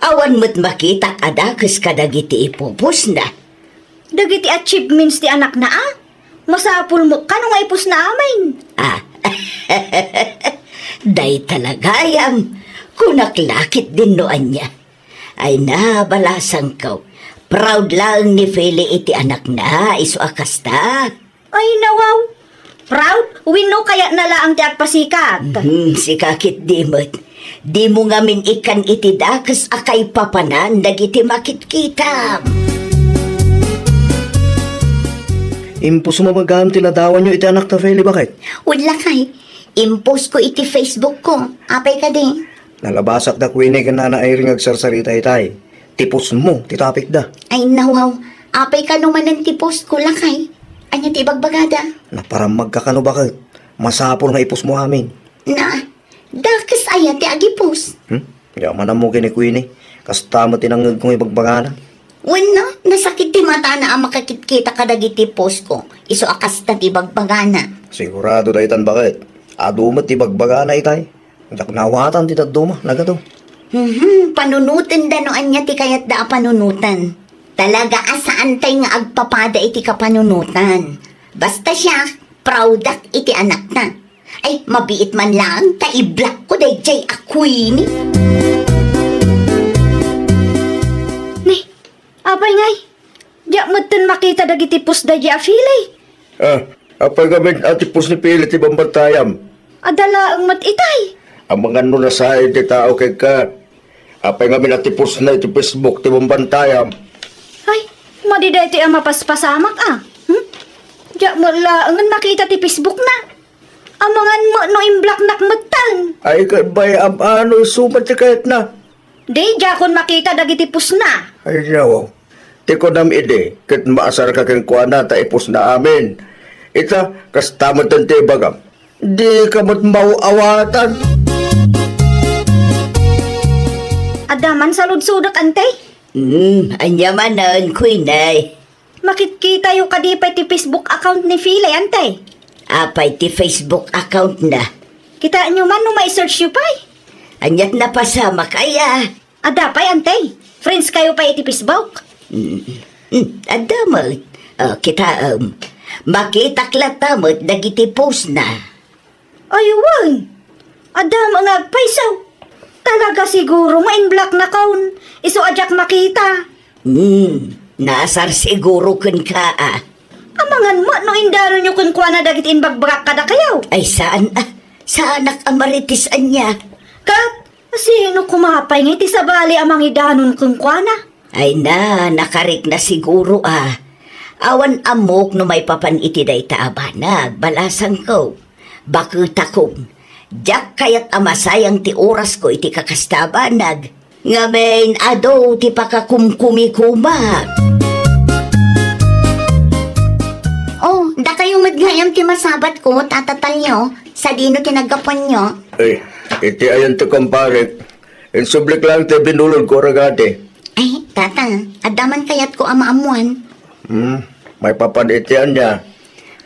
Awan met makitak a dakes kadagiti ipupusna. Dagiti achievements ti anakna a? Masapul met kano nga ipusna amin. Ah. Dayta la gayam, kunak la ketdin no ania. Ay na, balasangko. Proud laeng ni Feli iti anakna, isu a kasta. Ay, nawaw. Proud? Wenno kayatna laeng ti agpasikat? Mhm, sika ketdi met. Dimo ngamin ikkan iti dakes a kaipapanan dagiti makitkitam. Impusmo met gayam ti ladawanyo iti anakta, Feli, baket? Wen, lakay. Impost ko iti Facebook ko. Apay kadi? Nalabasak da Queenie ken Nana Irene nga agsarsarita itay. Ti post mo ti topic da. Ay, nawaw. Apay kano manen ti post ko, lakay? Ania ti ibagbagada? Naparammagka kano, baket? Masapul nga i-post mo amin. Na, dakes aya ti agi-post? Hmm? Yaman ammo ken ni Queenie. Kasta met ti nangngegko nga ibagbagana. Wenno, nasakit ti matana a makakitkita kadagiti post ko. Isu a kasta ti ibagbagana. Sigurado daytan, baket? Adu met ti ibagbagana itay. Diak naawatan ti dadduma, nagato. Mhm, panunoten da no ania ti kayatda a panunoten. Talaga a saantay nga agpapada iti kapanunotan. Basta siak, proudak iti anakta. Ay, mabiit man laeng ta i-block ko daydiay a Queenie. Ni, apay ngay? Diak metten makita dagiti post daydi a Feli. Ah, apay ngamin a ti post ni Feli ti bambantayam? Adda laeng met itay. Amangan no nasaen ti tao kenka. Apay ngamin a ti post na iti Facebook ti bambantayam? Ay, Adi daytoy a mapaspasamak, a? Hmm? Diak met laengen makita ti Facebook na. Amangan met no in-block-nak metten. Ay, ket bay-am a no isu met ti kayatna. Di, diakon makita dagiti post na. Ay, yaw. Ti kunam idi, ket maasarka kenkuana ta i-post na amin. Ita, kasta metten ti ibagam. Dika met maaw-awatan. Adda man saludsodek, Ante? Hmm, ania manen, Queenie? Makitkitayo kadi pay ti Facebook account ni Philly, Ante? Apay ti Facebook account na? Kitaenyo man no mai-searchyo pay? Ania't napasamak aya? Adda pay, Ante. Friends kayo pay iti Facebook? Mm, mm, adda met. O, kitaem. Makitak latta met dagiti post na. Ay, wen. Adda met nga agpayso. Talaga siguro nga in-block-nakon. Isu a diak makita. Hmm, naasar siguro kenka, a. Amangan met no indanonyo kenkuana dagiti imbagbagak kadakayo. Ay, saan, a. Saanak a Marites ania. Ket, sino koma pay nga iti sabali a mangidanon kenkuana? Ay na, nakarikna siguro, a. Awan ammok no maipapan iti dayta a banag, balasangko. Baketakon, diak kayat a masayang ti orasko iti kakasta a banag. Ngamin, adu ti pakakumkumikomak. O, dakayo met gayam ti masabatko, Tata Talio, sadino ti naggapuanyo? Ay, iti ayan ti kumparek, insublik laeng ti binulodko, ragadi. Ay, Tata, adda man kayatko a maammuan. Hmm, maipapan iti ania?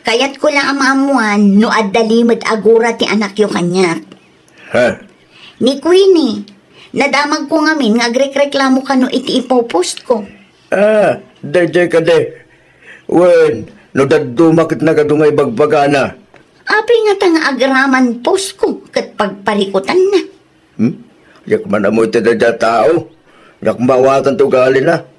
Kayatko la a maammuan no adda limed a gura ti anakyo kaniak. Ha? Ni Queenie, nadamagko ngamin nga agrekreklamo kano iti ipopostko. A, daydiay kadi. Wen, no dadduma ket nagadu nga ibagbagana. Apay ngata nga agraman postko ket pagparikutanna? Hmm? Diak man ammo iti daydiay a tao. Diak maawatan ti ugalina.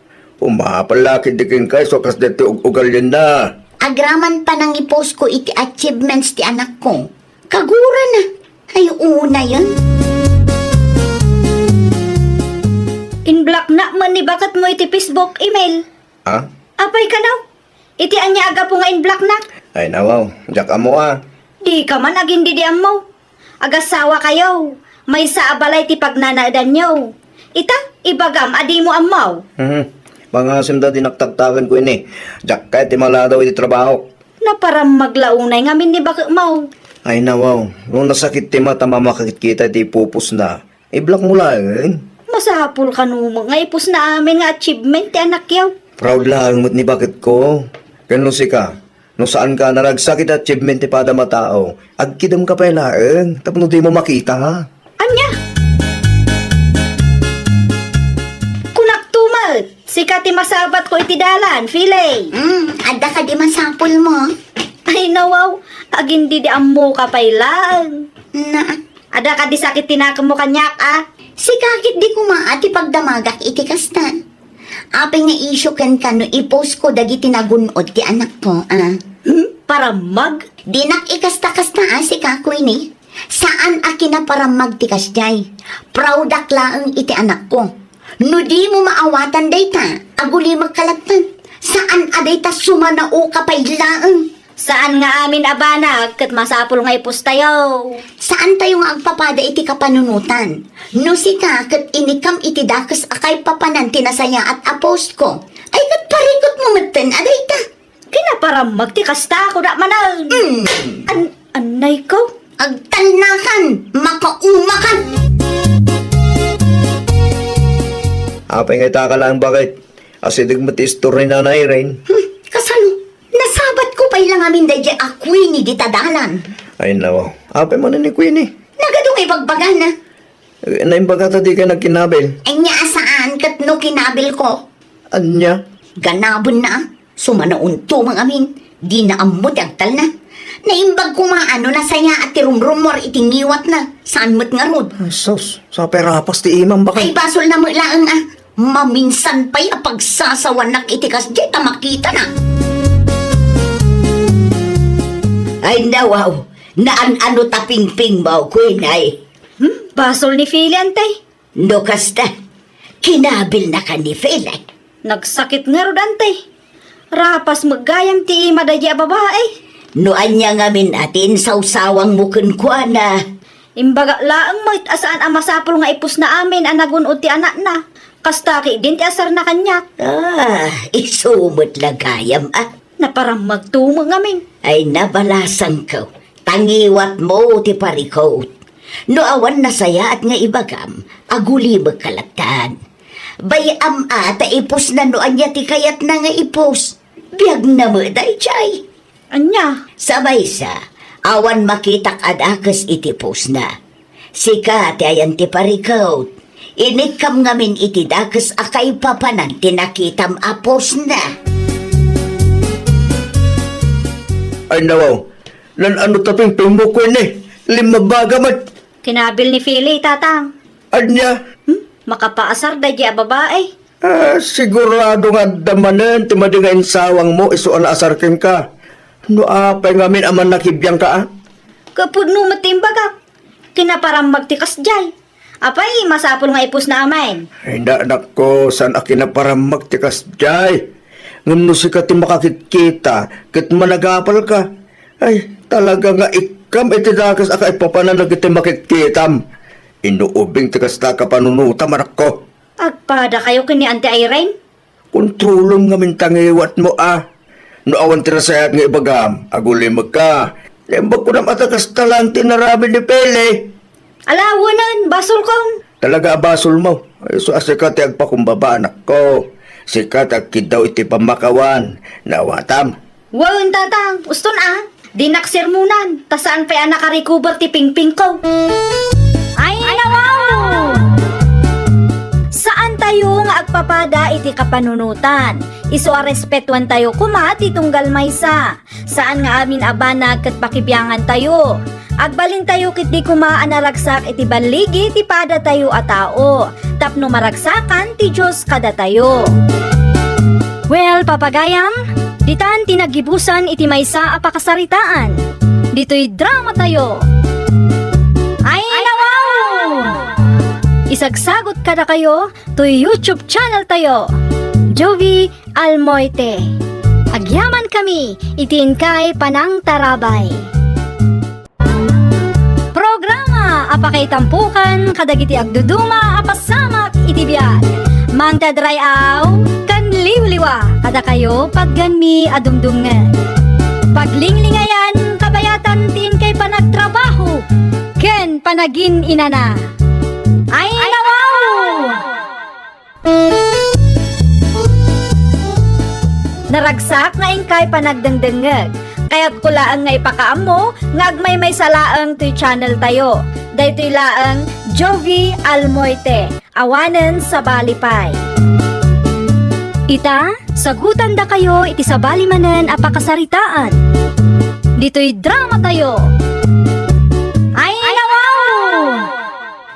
Umapal la ketdi kenka isu a kasdiay ti ug-, ugalianna. Agraman panangipostko iti achievements ti anakko. Kagurana. Ay, unayen. In-block-nak man ni baketmo iti Facebook, Emil. Ha? Apay kano? Iti ania a gapu nga in-block-nak? Ay, nawaw. Diak ammo, a. Dika man agindidi ammo. Agasawa kayo. Maysa a balay ti pagnanaedanyo. Ita, ibagam a dimo ammo. Mhm. Pangasim da di naktagtagan ko ini. Diak kayat ti maladaw iti trabaho. Naparammag la unay ngamin ni baketmo. Ay, nawaw. No nasakit ti mata, mamakakit kita iti ipupos na. I-block mo laeng. Masapul kano nga i-post na amin nga achievement ti anakyo. Proud laeng met ni baketko. Ken no sika, no saanka a naragsak iti achievement ti padam a tao, agkidemka pay laeng tapno dimo makita. Ania? Kunakto met, sika ti masabatko iti dalan, Philly. Mm, adda kadi masapulmo? Ay, nawaw, agindidi ammoka pay laeng. Na, Adda kadi sakit ti nakemmo kaniak, a? Sika ketdi koma a ti pagdamagak iti kasta. Apay nga isyu kenka no i-postko dagiti nagun-od ti anakko, a? Hmm? Parammag? Dinak ikasta-kasta a sika, Queenie. Saan a kinaparammag ti kasdiay. Proud-ak laeng iti anakko. No dimo maawatan dayta, agulimekka latta. Saan a dayta sumanaoka pay laeng. Saan nga amin a banag ket masapul nga i-postayo. Saantayo nga agpapada iti kapanunotan. No sika ket inikam iti dakes a kaipapanan ti nasayaat a postko, ay ket parikutmo metten a dayta. Kinaparammag ti kasta, kunak manen. Mm. An-, annay ko? Agtalnakan, makaumakan. Apay nga ita ka laeng baket? Asideg met ti istorya ni Nanay Irene. Hmm, kasano? Nasabatko pay la ngamin daydiay a Queenie dita dalan. Ay, nawaw. Apay manen ni Queenie? Nagadu nga ibagbagana. Eh, naimbaga ta dika nagkinabil. Ania a saan ket no kinabilko? Ania? Ganabenna, a. Sumanaonto man amin. Dina ammo ti agtalna. Naimbag koma a no nasayaat ti rumrumuar iti ngiwatna. Saan met ngarud. Ay, sus. Sapay rapas ti imam, baket. Ay, basolna met laeng, a. Maminsan pay a pagsasawanak iti kasdiay ta makitana. Ay, nawaw, naan-ano ta pingpingmo, Queenie. Hmm, basol ni Philly, Ante. No kasta, kinabilnaka ni Philly. Nagsakit ngarud, Ante. Rapas met gayam ti ima daydi a babai. No ania ngamin a ti insawsawangmo kenkuana? Imbagak laeng met a saan a masapul nga ipusna amin a nagun-od ti anakna. Kasta ketdin ti asarna kaniak. Ah, isu met la gayam, a. Naparammagto met ngamin. Ay, nabalasangko. Tangiwatmo ti parikut. No awan nasayaat nga ibagam, agulimekka lattan. Bay-am a ta ipusna no ania ti kayatna nga ipus. Biagna met daydiay. Ania? Sa maysa, awan makitak a dakes iti pusna. Sika ti ayan ti parikut. Inikkam ngamin iti dakes a kaipapanan ti nakitam a pusna. Ay, nawaw, nan-ano ta pingpingmo, Queenie? Limmabaga met. Kinabil ni Feli, Tatang. Ania? Hmm? Makapaasar daydi a babai. Ah, sigurado nga adda manen ti madi nga insawangmo isu a naasar kenka. No apay ngamin a mannakibiangka, a? Kapudno met ti imbagak. Kinaparammag ti kasdiay. Apay, masapul nga ipusna amin? Ay, na-, nakko, saan a kinaparammag ti kasdiay? Ngem no sika ti makakitkita, ket managapalka. Ay, talaga nga ikkam iti dakes a kaipapanan dagiti makitkitam. Inuubing ti kasta a kapanunotam, anakko. Agpadakayo ken ni Auntie Irene? Kontrolem ngamin tangiwatmo, a. No awan ti nasayaat nga ibagam, agulimekka. Naimbag ko nam a ta kasta laeng ti inaramid ni Feli. Ala, wenen, basolkon. Talaga a basolmo. Isu a sika ti agpakumbaba, anakko. Sika ti agkiddaw iti pammakawan. Naawatam. Wen, Tatang, uston a. Dinak sermonan, ta saan pay a nakarecover ti pingpingko. Ay, nawaw! Saantayo nga agpapada iti kapanunotan. Isu a respetuantayo koma ti tunggal maysa. Saan nga amin a banag ket pakibiangantayo. Agbalintayo ketdi koma a naragsak iti balligi ti padatayo a tao, tapno maragsakan ti Dios kadatayo. Well, papagayam, ditan ti naggibusan iti maysa a pakasaritaan. Ditoy dramatayo. Ay, nawaw! Isagsagot kadakayo toy YouTube channel tayo, Jovie Almoite. Agyamankami iti inkay panangtarabay. Programa a pakaitampokan kadagiti agduduma a pasamak iti biag. Mangted ray-aw ken liwliwa kadakayo pagganmi a dumdumngeg. Paglinglingayan kabayatan ti inkay panagtrabaho ken panagin-inana. Ay, nawaw! Naragsak nga inkay panagdengdengngeg. Kayatko laeng nga ipakaammo nga agmaymaysa laeng toy channel tayo. Daytoy laeng Jovie Almoite, awanen sabali pay. Ita, sagutandakayo iti sabali manen a pakasaritaan. Ditoy dramatayo. Ay, nawaw!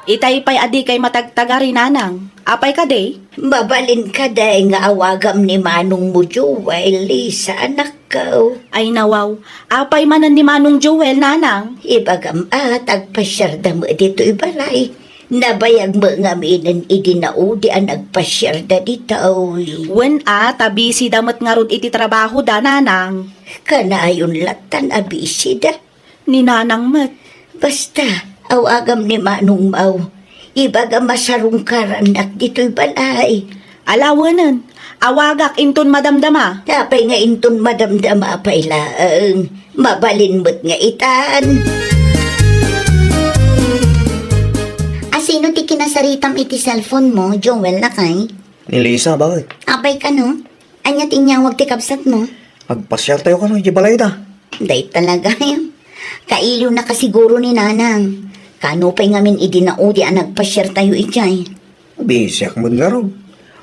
Itay pay a dikay matagtagari, nanang. Apay kadi? Mabalin kadi nga awagam ni manongmo Joel, Lisa, anakko? Ay, nawaw. Apay manen ni Manong Joel, nanang? Ibagam a, ta agpasiarda met ditoy balay. Nabayag met ngaminen idi naudi a nagpasiarda ditoy. Wen a, ta busy da met ngarud iti trabahoda, nanang. Kanayon lattan a busy da. Ni nanang met. Basta, awagam ni manongmo. Ibagam a sarungkarannak ditoy balay. Ala, wenen, awagak inton madamdama. Apay nga inton madamdama pay laeng? Mabalin met nga itan. A, sino ti kinasaritam iti cellphone mo, Joel, lakay? Ni Lisa, bakit? Apay kano? Ania ti inyawag ti kabsatmo? Agpasiartayo kano iti balayda. Dayta la gayam. Kailiwnaka siguro ni nanang. Kano pay ngamin idi naudi a nagpasiartayo idiay? Bisiak met ngarud.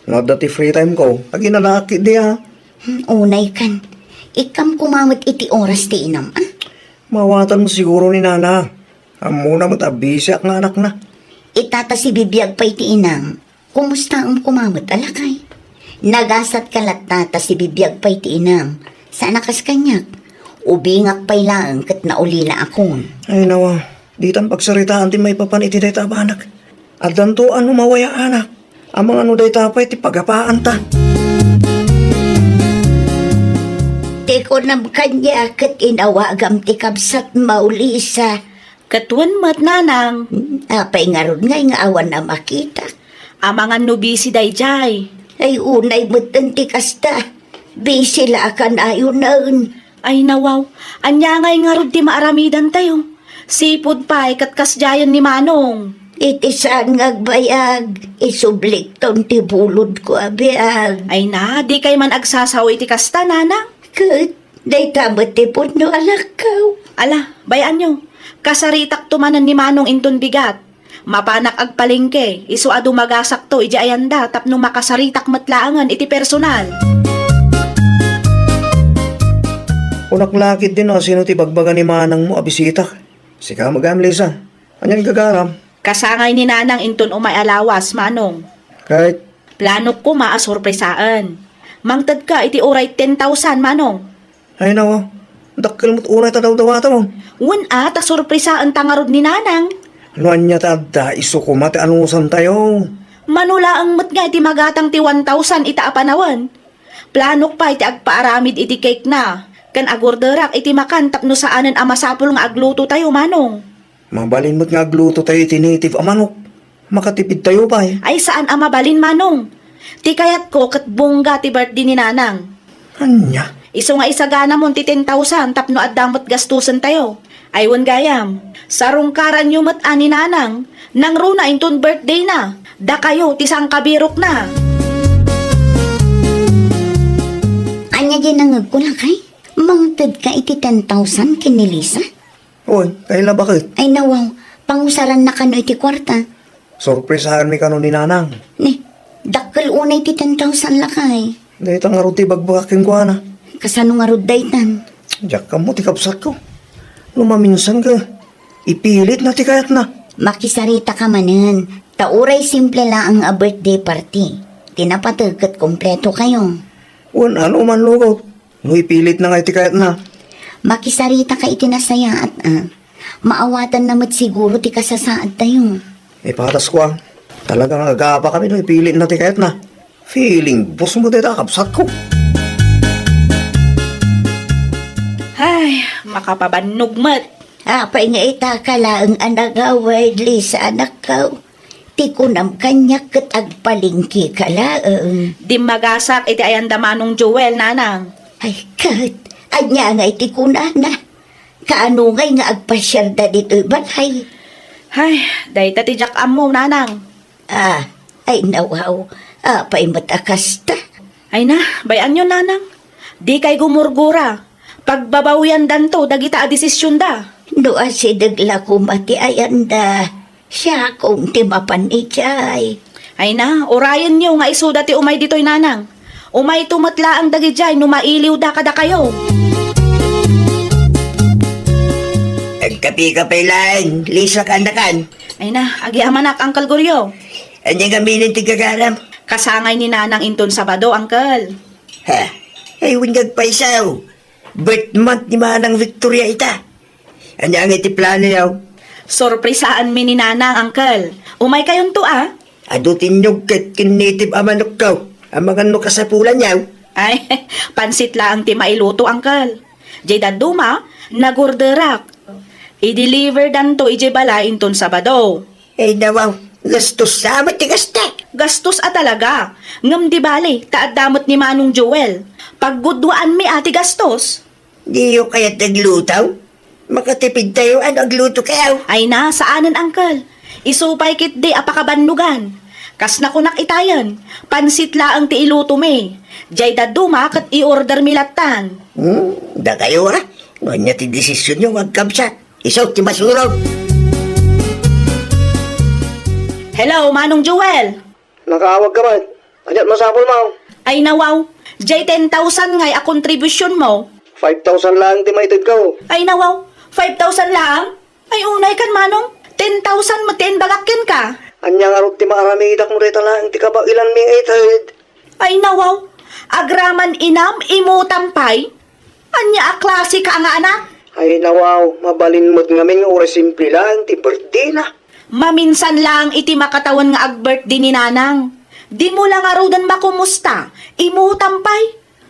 No adda ti free time ko, aginanaak ketdi a. Hmm, unay kan. Ikkam koma met iti oras ti inam, a? Mawatanmo siguro ni nana. Ammona met a bisiak nga anakna. Ita ta sibibiag pay ti inam. Kumustaem koma met a lakay? Nagasatka latta ta sibibiag pay ti inam. Saan a kas kaniak. Ubingak pay laeng ket naulilaakon. Ay, nawa, ditan pagsaritaan ti maipapan iti dayta a banak. Addanto a no mawayaanak. Amangan no dayta pay ti pagapaanta. Ti kunam kaniak ket inawagam ti kabsatmo, Lisa. Ket wen met, nanang. Hmm, apay ngarud ngay nga awan a makitak? Amangan no busy daydiay. Ay, unay metten ti kasta. Busy la a kanayonen. Ay, nawaw. Ania ngay ngarud ti maaramidantayo? Sipud pay ket kasdiayen ni Manong. Iti saan nga agbayag, isublikton ti bulodko a biag. Ay na, dikay man agsasao iti kasta, nanang. Ket dayta met ti pudno a lakkaw. Ala, bay-anyo. Kasaritakto manen ni Manong inton bigat. Mapanak agpalengke, isu a dumagasakto idiay ayanda tapno makasaritak met laengen iti personal. Kunak la ketdi no asino ti ibagbaga ni manangmo a bisitak. Sika met gayam, Lisa. Anian gagaram? Kasangay ni nanang inton umay a lawas, Manong. Ket? Planok koma a sorpresaen. Mangtedka iti uray ten thousand, Manong. Ay, nawa. Dakkel met unay ta dawdawatam. Wen a, ta sorpresaenta ngarud ni nanang. No ania ta adda, isu koma ti anusantayo. Mano laeng met nga iti magatang ti one thousand ita a panawen. Planok pay ti agpaaramid iti cake na, ken agorderak iti makan tapno saanen a masapul nga aglutotayo, Manong. Mabalin met nga aglutotayo iti native a manok. Makatipidtayo pay. Ay, saan a mabalin, Manong. Ti kayatko ket bongga ti birthday ni Nanang. Ania? Isu nga isaganamon ti ten thousand tapno adda met gastusentayo. Ay, wen gayam, sarungkaranyo met a ni Nanang, nangruna inton birthday na. Dakayo ti sangkabirokna. Ania diay nangegko, lakay? Mangtedka iti ten thousand ken ni Lisa? Oy, kayla baket? Ay, nawaw, pangusaranna kano iti kuarta. Sorpresaenmi kano ni Nanang. Ni, dakkel unay ti ten thousand, lakay. Dayta ngarud ti ibagbagak kenkuana. Kasano ngarud daytan? Diak ammo ti kabsatko. No maminsan ka, ipilitna ti kayatna. Makisaritaka manen, ta uray simple laeng a birthday party. Ti napateg ket kompleto kayo. Wen, ano man lugaw? No ipilitna nga iti kayatna. Makisaritaka iti nasayaat, a. Maawatanna met siguro ti kasasaadtayo. Ipatasko, a. Talaga nga agapakami no ipilitna ti kayatna. Feeling boss mo dayta, kabsatko. Ay, makapabannog met. Apay nga ita ka laeng a nagawid, Lisa, anakko? Ti kunam kaniak ket agpalengke ka laeng. Dimmagasak iti ayanda Manong Joel, Nanang. Ay, ket, ania ngay ti kunana? Kaano ngay nga agpasiarda ditoy balay? Ay, dayta ti diak ammo, Nanang. Ah, ay, nawaw. Apay met a kasta? Ay na, bay-anyo, Nanang. Dikay gumurgura. Pagbabawiandanto dagita a desisionda. No asideg la koma ti ayanda, siakon ti mapan idiay. Ay na, urayenyo nga isuda ti umay ditoy, Nanang. Umayto met laeng dagidiay no mailiwda kadakayo. Agkapika pay laeng, Lisa, kaanakan. Ay na, agyamanak, Uncle Goryo. Ania ngamin ti gagaram? Kasangay ni Nanang inton Sabado, Uncle. Ha? Ay, wen nga agpayso. Birth month ni Manang Victoria ita. Ania ngay ti planoyo? Sorpresaanmi ni Nanang, Uncle. Umaykayonto, a. Adu ti inugket ken native a manokko. Amangan no kasapulanyo. Ay, pansit laeng ti mailuto, Uncle. Diay dadduma, nagorderak. I-deliverdanto idiay balay inton Sabado. Ay, nawaw, gastos sa met ti kasta. Gastos a talaga. Ngem di bali, ta adda met ni Manong Joel. Paggudwaanmi a ti gastos. Diyo kayat agluto? Makatipidtayo a no aglutokayo. Ay na, saanen, Uncle. Isu pay ketdi a pakabannogan. Kas nakunak itayen, pansit laeng ti ilutomi. Diay dadduma ket i-ordermi lattan. Hmm, dakayo, a. No ania ti desisionyo nga agkabsat? Isu ti masurog. Hello, Manong Joel. Nakaawag ka man. Aniat masapulmo? Ay, nawaw. Diay ten thousand ngay a kontribusyonmo. Five thousand laeng ti maitedko. Ay, nawaw. Five thousand laeng? Ay, unay kan, Manong. Ten thousand met ti imbagak kenka. Ania ngarud ti maaramidak no dayta laeng ti kabaelanmi nga ited? Ay, nawaw. Agraman inam, imutam pay. Ania a klase ka nga anak? Ay, nawaw, mabalin met ngamin nga uray simple laeng ti birthday na. Maminsan laeng iti makatawen nga ag-birthday ni Nanang. Dimo la ngaruden makumusta, imutam pay.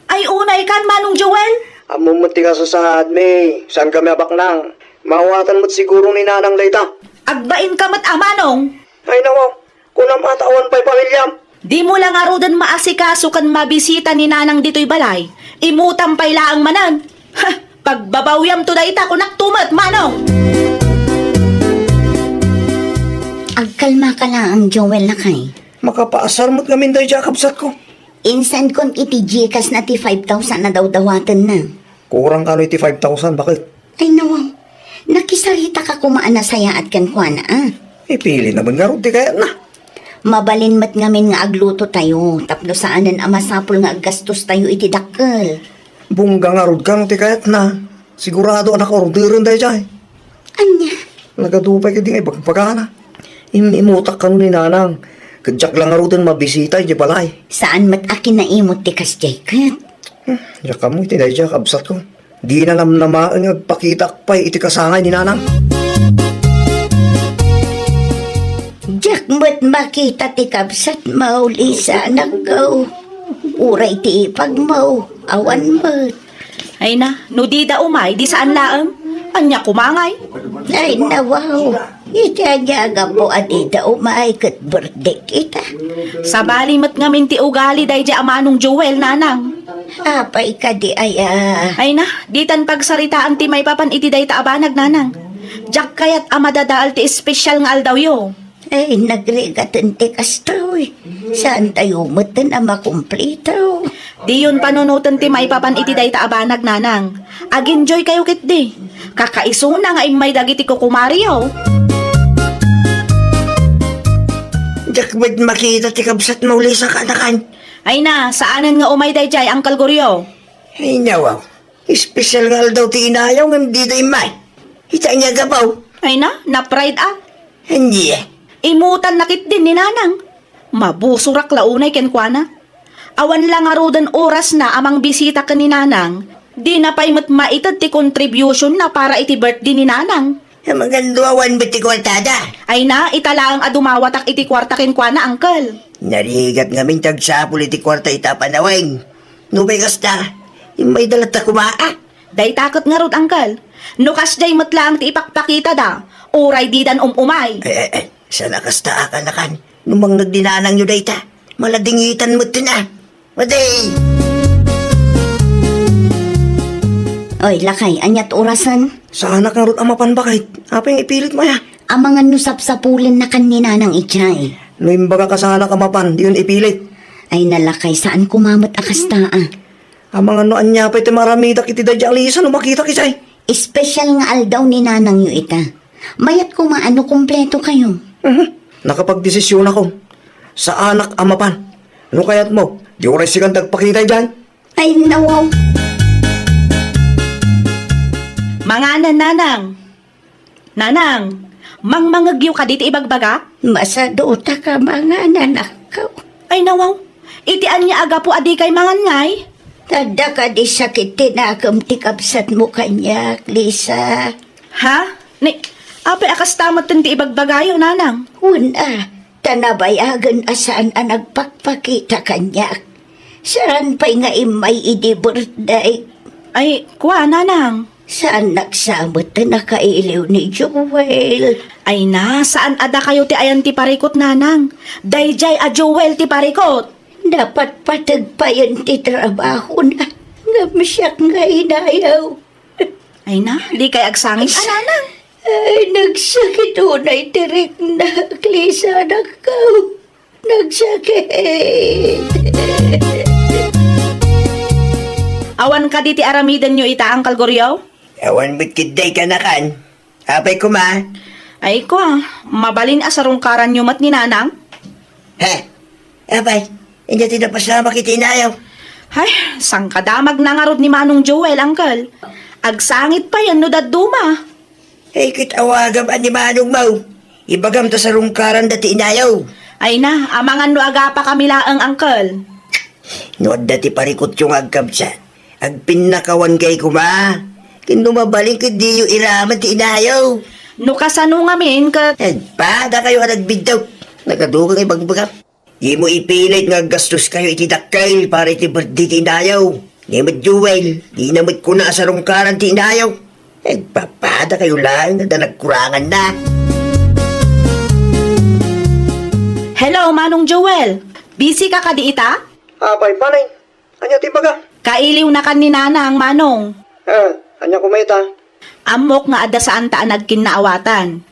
Ay, unay kan, Manong Joel? Ammom met ti kasasaadmi, saankami a baknang. Maawatan met siguro ni Nanang dayta. Agbainka met a, Manong. Ay, nawaw. Kunam a ta awan pay pamiliam. Dimo la ngaruden maasikaso ken mabisita ni Nanang ditoy balay. Imutam pay laeng manen. Ha, pagbabawiamto dayta, kunakto met, Manong. Agkalmaka laeng, Joel, lakay. Makapaasar met ngamin daydiay a kabsatko. Insankon iti Gcash na ti five thousand a dawdawatenna. Kurang kano iti five thousand, baket? Ay, nawaw. Nakisarita ka koma a nasayaat kenkuana, a. Ipili na met ngarud ti kayatna. Mabalin met ngamin nga aglutotayo tapno saanen a masapul nga aggastostayo iti dakkel. Bungga ngarud kano ti kayatna. Sigurado a nakaorderen daydiay. Ania? Nagadu pay ketdi nga ibagbagana. Im-imutak kano ni Nanang. Ket diak la ngaruden mabisita idiay balay. Saan met a kinaimut ti kasdiay ket? Hmm, diak ammo iti daydiay a kabsatko. Dina namnamaen nga agpakitaak pay iti kasangay ni Nanang. Diak met makita ti kabsatmo, Lisa, anakko. Uray ti ipagmo, awan met. Ay na, no dida umay, di saan laeng. Ania koma ngay? Ay, nawaw. Iti ania a gapu a dida umay ket birthday ita? Sabali met ngamin ti ugali daydiay a Manong Joel, Nanang. Apay kadi aya? Ay na, ditan pagsaritaan ti maipapan iti dayta a banag, Nanang. Diak kayat a madadael ti espesyal nga aldawyo. Ay, nagrigaten ti kastoy. Saantayo metten a makumplito. Diyon panunoten ti maipapan iti dayta a banag, Nanang. Ag-enjoykayo ketdi. Kakaisuna nga immay dagiti kukumariyo. Diak met makita ti kabsatmo, Lisa, kaanakan. Ay na, saanen nga umay daydiay, Uncle Goryo. Ay, nawaw. Espesyal nga aldaw ti inayaw ngem dida immay. Ita ania a gapu? Ay na, na-pride a. Ania? Imutanna ketdin ni Nanang. Mabusorak la unay kenkuana. Awan la ngaruden orasna a mangbisita ken ni Nanang. Dina pay met maited ti contribution na para iti birthday ni Nanang. Amangan no awan met ti kuartada. Ay na, ita laeng a dumawatak iti kuarta kenkuana, Uncle. Narigat ngamin ti agsapul iti kuarta ita a panawen. Nupay kasta, immayda latta koma a. Dayta ket ngarud, Uncle. No kasdiay met laeng ti ipakpakitada, uray didan um-umay. Ay, ay, ay, saan a kasta a kaanakan. No mangngeg ni Nanangyo dayta, maladingitan metten a. Madi! Oy, lakay, ania ti orasen? Saanak ngarud a mapan, baket. Apay nga ipilitmo aya? Amangan no sapsapulennakan ni Nanang idiay. No imbagak a saanak a mapan, diyon ipilit. Ay, na lakay, saan koma met a kasta a. Amangan no ania pay ti maaramidak iti daydiay a Lisa no makitak idiay. Espesyal nga aldaw ni Nanangyo ita. Mayat koma a no kumpletokayo. Mhm. Nakapagdesisionakon. Saanak a mapan. No kayatmo, di uray sikan ti agpakita idiay. Ay, nawaw. Manganen, Nanang. Nanang, mangmangegyo kadi ti ibagbagak? Masadutaka mangan, anakko. Ay, nawaw. Iti ania a gapu a dikay mangan ngay? Adda kadi sakit ti nakem ti kabsatmo kaniak, Lisa. Ha? Ni, apay a kasta metten ti ibagbagayo, Nanang? Wen a, ta nabayagen a saan a nagpakpakita kaniak. Saan pay nga immay idi birthday. Ay, kua, Nanang. Saan nagsamet a nakailiw ni Joel? Ay na, saan a dakayo ti ayan ti parikut, Nanang? Daydiay a Joel ti parikut. Napatpateg payen ti trabahona, ngem siak nga inayaw. Ay na, dikay agsangit a, Nanang. Ay, nagsakit unay ti riknak, Lisa, anakko. Nagsakit. Awan kadi ti aramidenyo ita, Uncle Goryo? Awan met ketdi, kaanakan. Apay koma? Ay, kua, mabalin a sarungkaranyo met ni Nanang? He? Apay, ania ti napasamak iti inayaw? Ay, sangkadamagna ngarud ni Manong Joel, Uncle. Agsangit payen no dadduma. Ay, ket awagam a ni Manong Mau. Ibagam ta sarungkaranda ti inayaw. Ay na, amangan no agapakami laeng, Uncle. No adda ti parikutyo nga agkabsat, agpinnakawan kay koma. Ken no mabalin ket diyo iraman ti inayaw. No kasano ngamin ket? Agpada kayo a nagbiddaw. Nagadugang ibagbagam. Dimo ipilit nga aggastoskayo iti dakkel para iti birthday ti inayaw. Ni met Joel, dina met kuna a sarungkaran ti inayo. Agpapada kayo laeng, adda nagkuranganna. Hello, Manong Joel. Busy ka kadi ita? Apay, panay. Ania ti ibaga? Kailiwnakan ni Nanang, Manong. Ah, ania koma ita? Ammok nga adda saanta a nagkinnaawatan.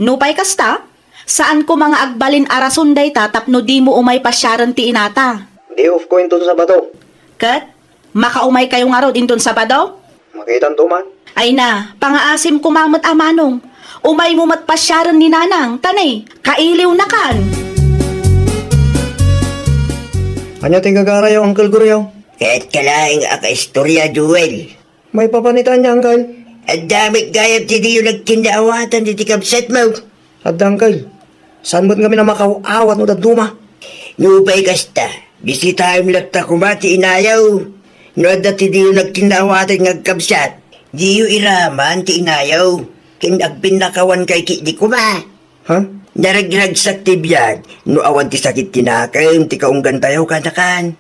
Nupay kasta, saan koma nga agbalin a rason dayta tapno dimo umay pasiaren ti inata. Day off ko inton Sabado. Ket, makaumay kayo ngarud inton Sabado? Makitanto man. Ay na, pangaasim koma met a Manong. Umaymo met pasiaren ni Nanang, ta ne, kailiwnakan. Ania ti gagarayo, Uncle Goryo? Ket ka laeng a kaistorya, Joel. Maipapan ita ania, Uncle? Adda met gayam ti diyo nagkinnaawatan iti kabsatmo. Adda, Uncle. Saan met ngamin a makaw-awat no dadduma? Nupay kasta, bisitaem latta koma ti inayo. No adda ti diyo nagkinnaawatan nga agkabsat, diyo iraman ti inayo. Ken agpinnakawankay ketdi koma. Ha? Naragragsak ti biag no awan ti sakit ti nakem ti kaunggantayo kanakan.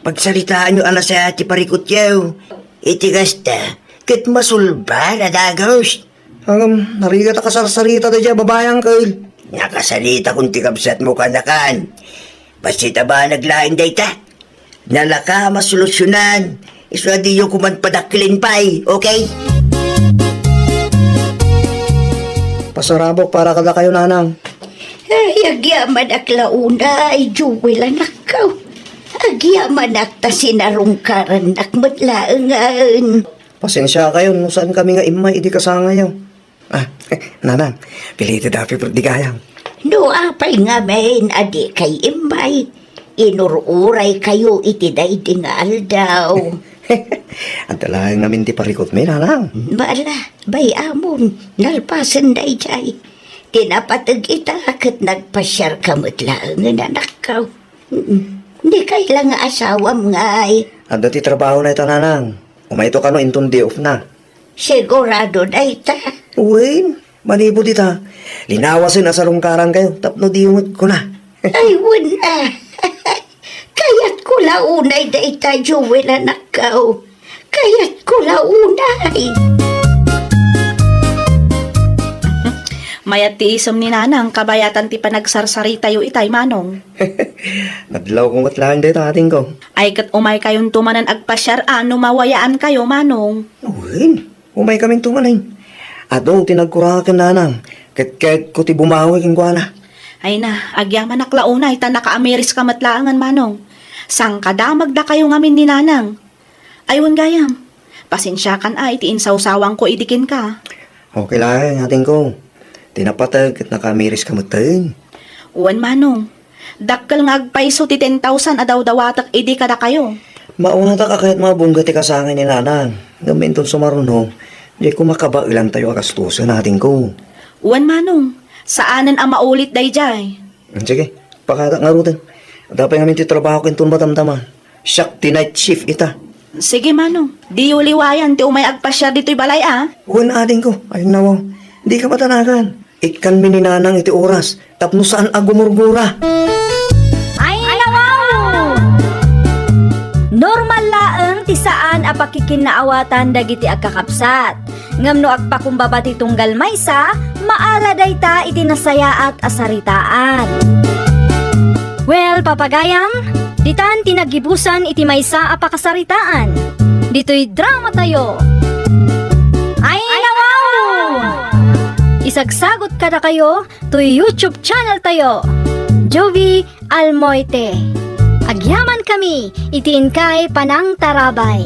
Pagsaritaanyo a nasayaat ti parikutyo. Iti kasta, ket masulbad a dagus. Ngem, narigat a kasarsarita daydiay a babai, Uncle. Nakasaritakon ti kabsatmo kanakan. Bassit a banag laeng dayta. Nalaka a masolusyonan. Isu a diyo koman padaklen pay, okay? Pasarabok para kadakayo, Nanang. Ay, agyamanak la unay, Joel, anakko. Agyamanak ta sinarungkarannak met laengen. Pasensiakayon no saan kami nga immay idi kasangayo. Ah, Nanang, piliti da pay pudno gayam. No apay ngamin a dikay immay, inur-uraykayo iti daydi nga aldaw. Adda laeng ngamin ti parikutmi, Nanang. Bala, bay-amon, nalpasen daydiay. Ti napateg ita ket nagpasiarka met laengen, anakko. Mm. Dikay la nga asawam ngay. Adda ti trabahona ita, Nanang. Umayto kano inton day off na. Sigurado dayta? Wen, manipud ita, linawasen a sarungkarankayo tapno diyo met kuna. Ay, wen a. Kayatko la unay dayta, Joel, anakko. Kayatko la unay. Mayat ti isem ni Nanang kabayatan ti panagsarsaritayo itay, Manong. Nadlawko met laeng dayta, atingko. Ay, ket umaykayonto manen agpasiar a no mawayaankayo, Manong. Wen, umaykaminto manen. Adu ti nagkuraken, Nanang, ket kayatko ti bumawi kenkuana. Ay na, agyamanak la unay ta nakaamiriska met laengen, Manong. Sangkadamagdakayo ngamin ni Nanang. Ay, wen gayam. Pasensiakan a iti insawsawanko idi kenka. Okay laeng, atingko. Ti napateg ket nakaamiriska metten. Wen, Manong. Dakkel nga agpayso ti ten thousand a dawdawatek idi kadakayo. Mawatak a kayat mabungga ti kasangay ni Nanang. Ngem inton sumaruno, dayko makabaelantayo a gastosen, atingko. Wen, Manong. Saanen a maulit daydiay. Sige, pakatak ngaruden. Adda pay ngamin ti trabahok inton madamdama. Siak ti night shift ita. Sige, Manong. Diyo liwayan ti umay agpasiar ditoy balay, a? Wen, atingko. Ay, nawaw. Dika matanagan. Ikkanmi ni Nanang iti oras tapno saan a gumurgura. Ay, nawaw! Normal laeng ti saan a pakikinnaawatan dagiti agkakabsat. Ngem no agpakumbaba ti tunggal maysa, maala dayta iti nasayaat a saritaan. Well, papagayam, ditan ti naggibusan iti maysa a pakasaritaan. Ditoy dramatayo. Ay, nawaw! Isagsagot kadakayo toy YouTube channel tayo, Jovi Almoite. Agyaman kami iti inkay panangtarabay.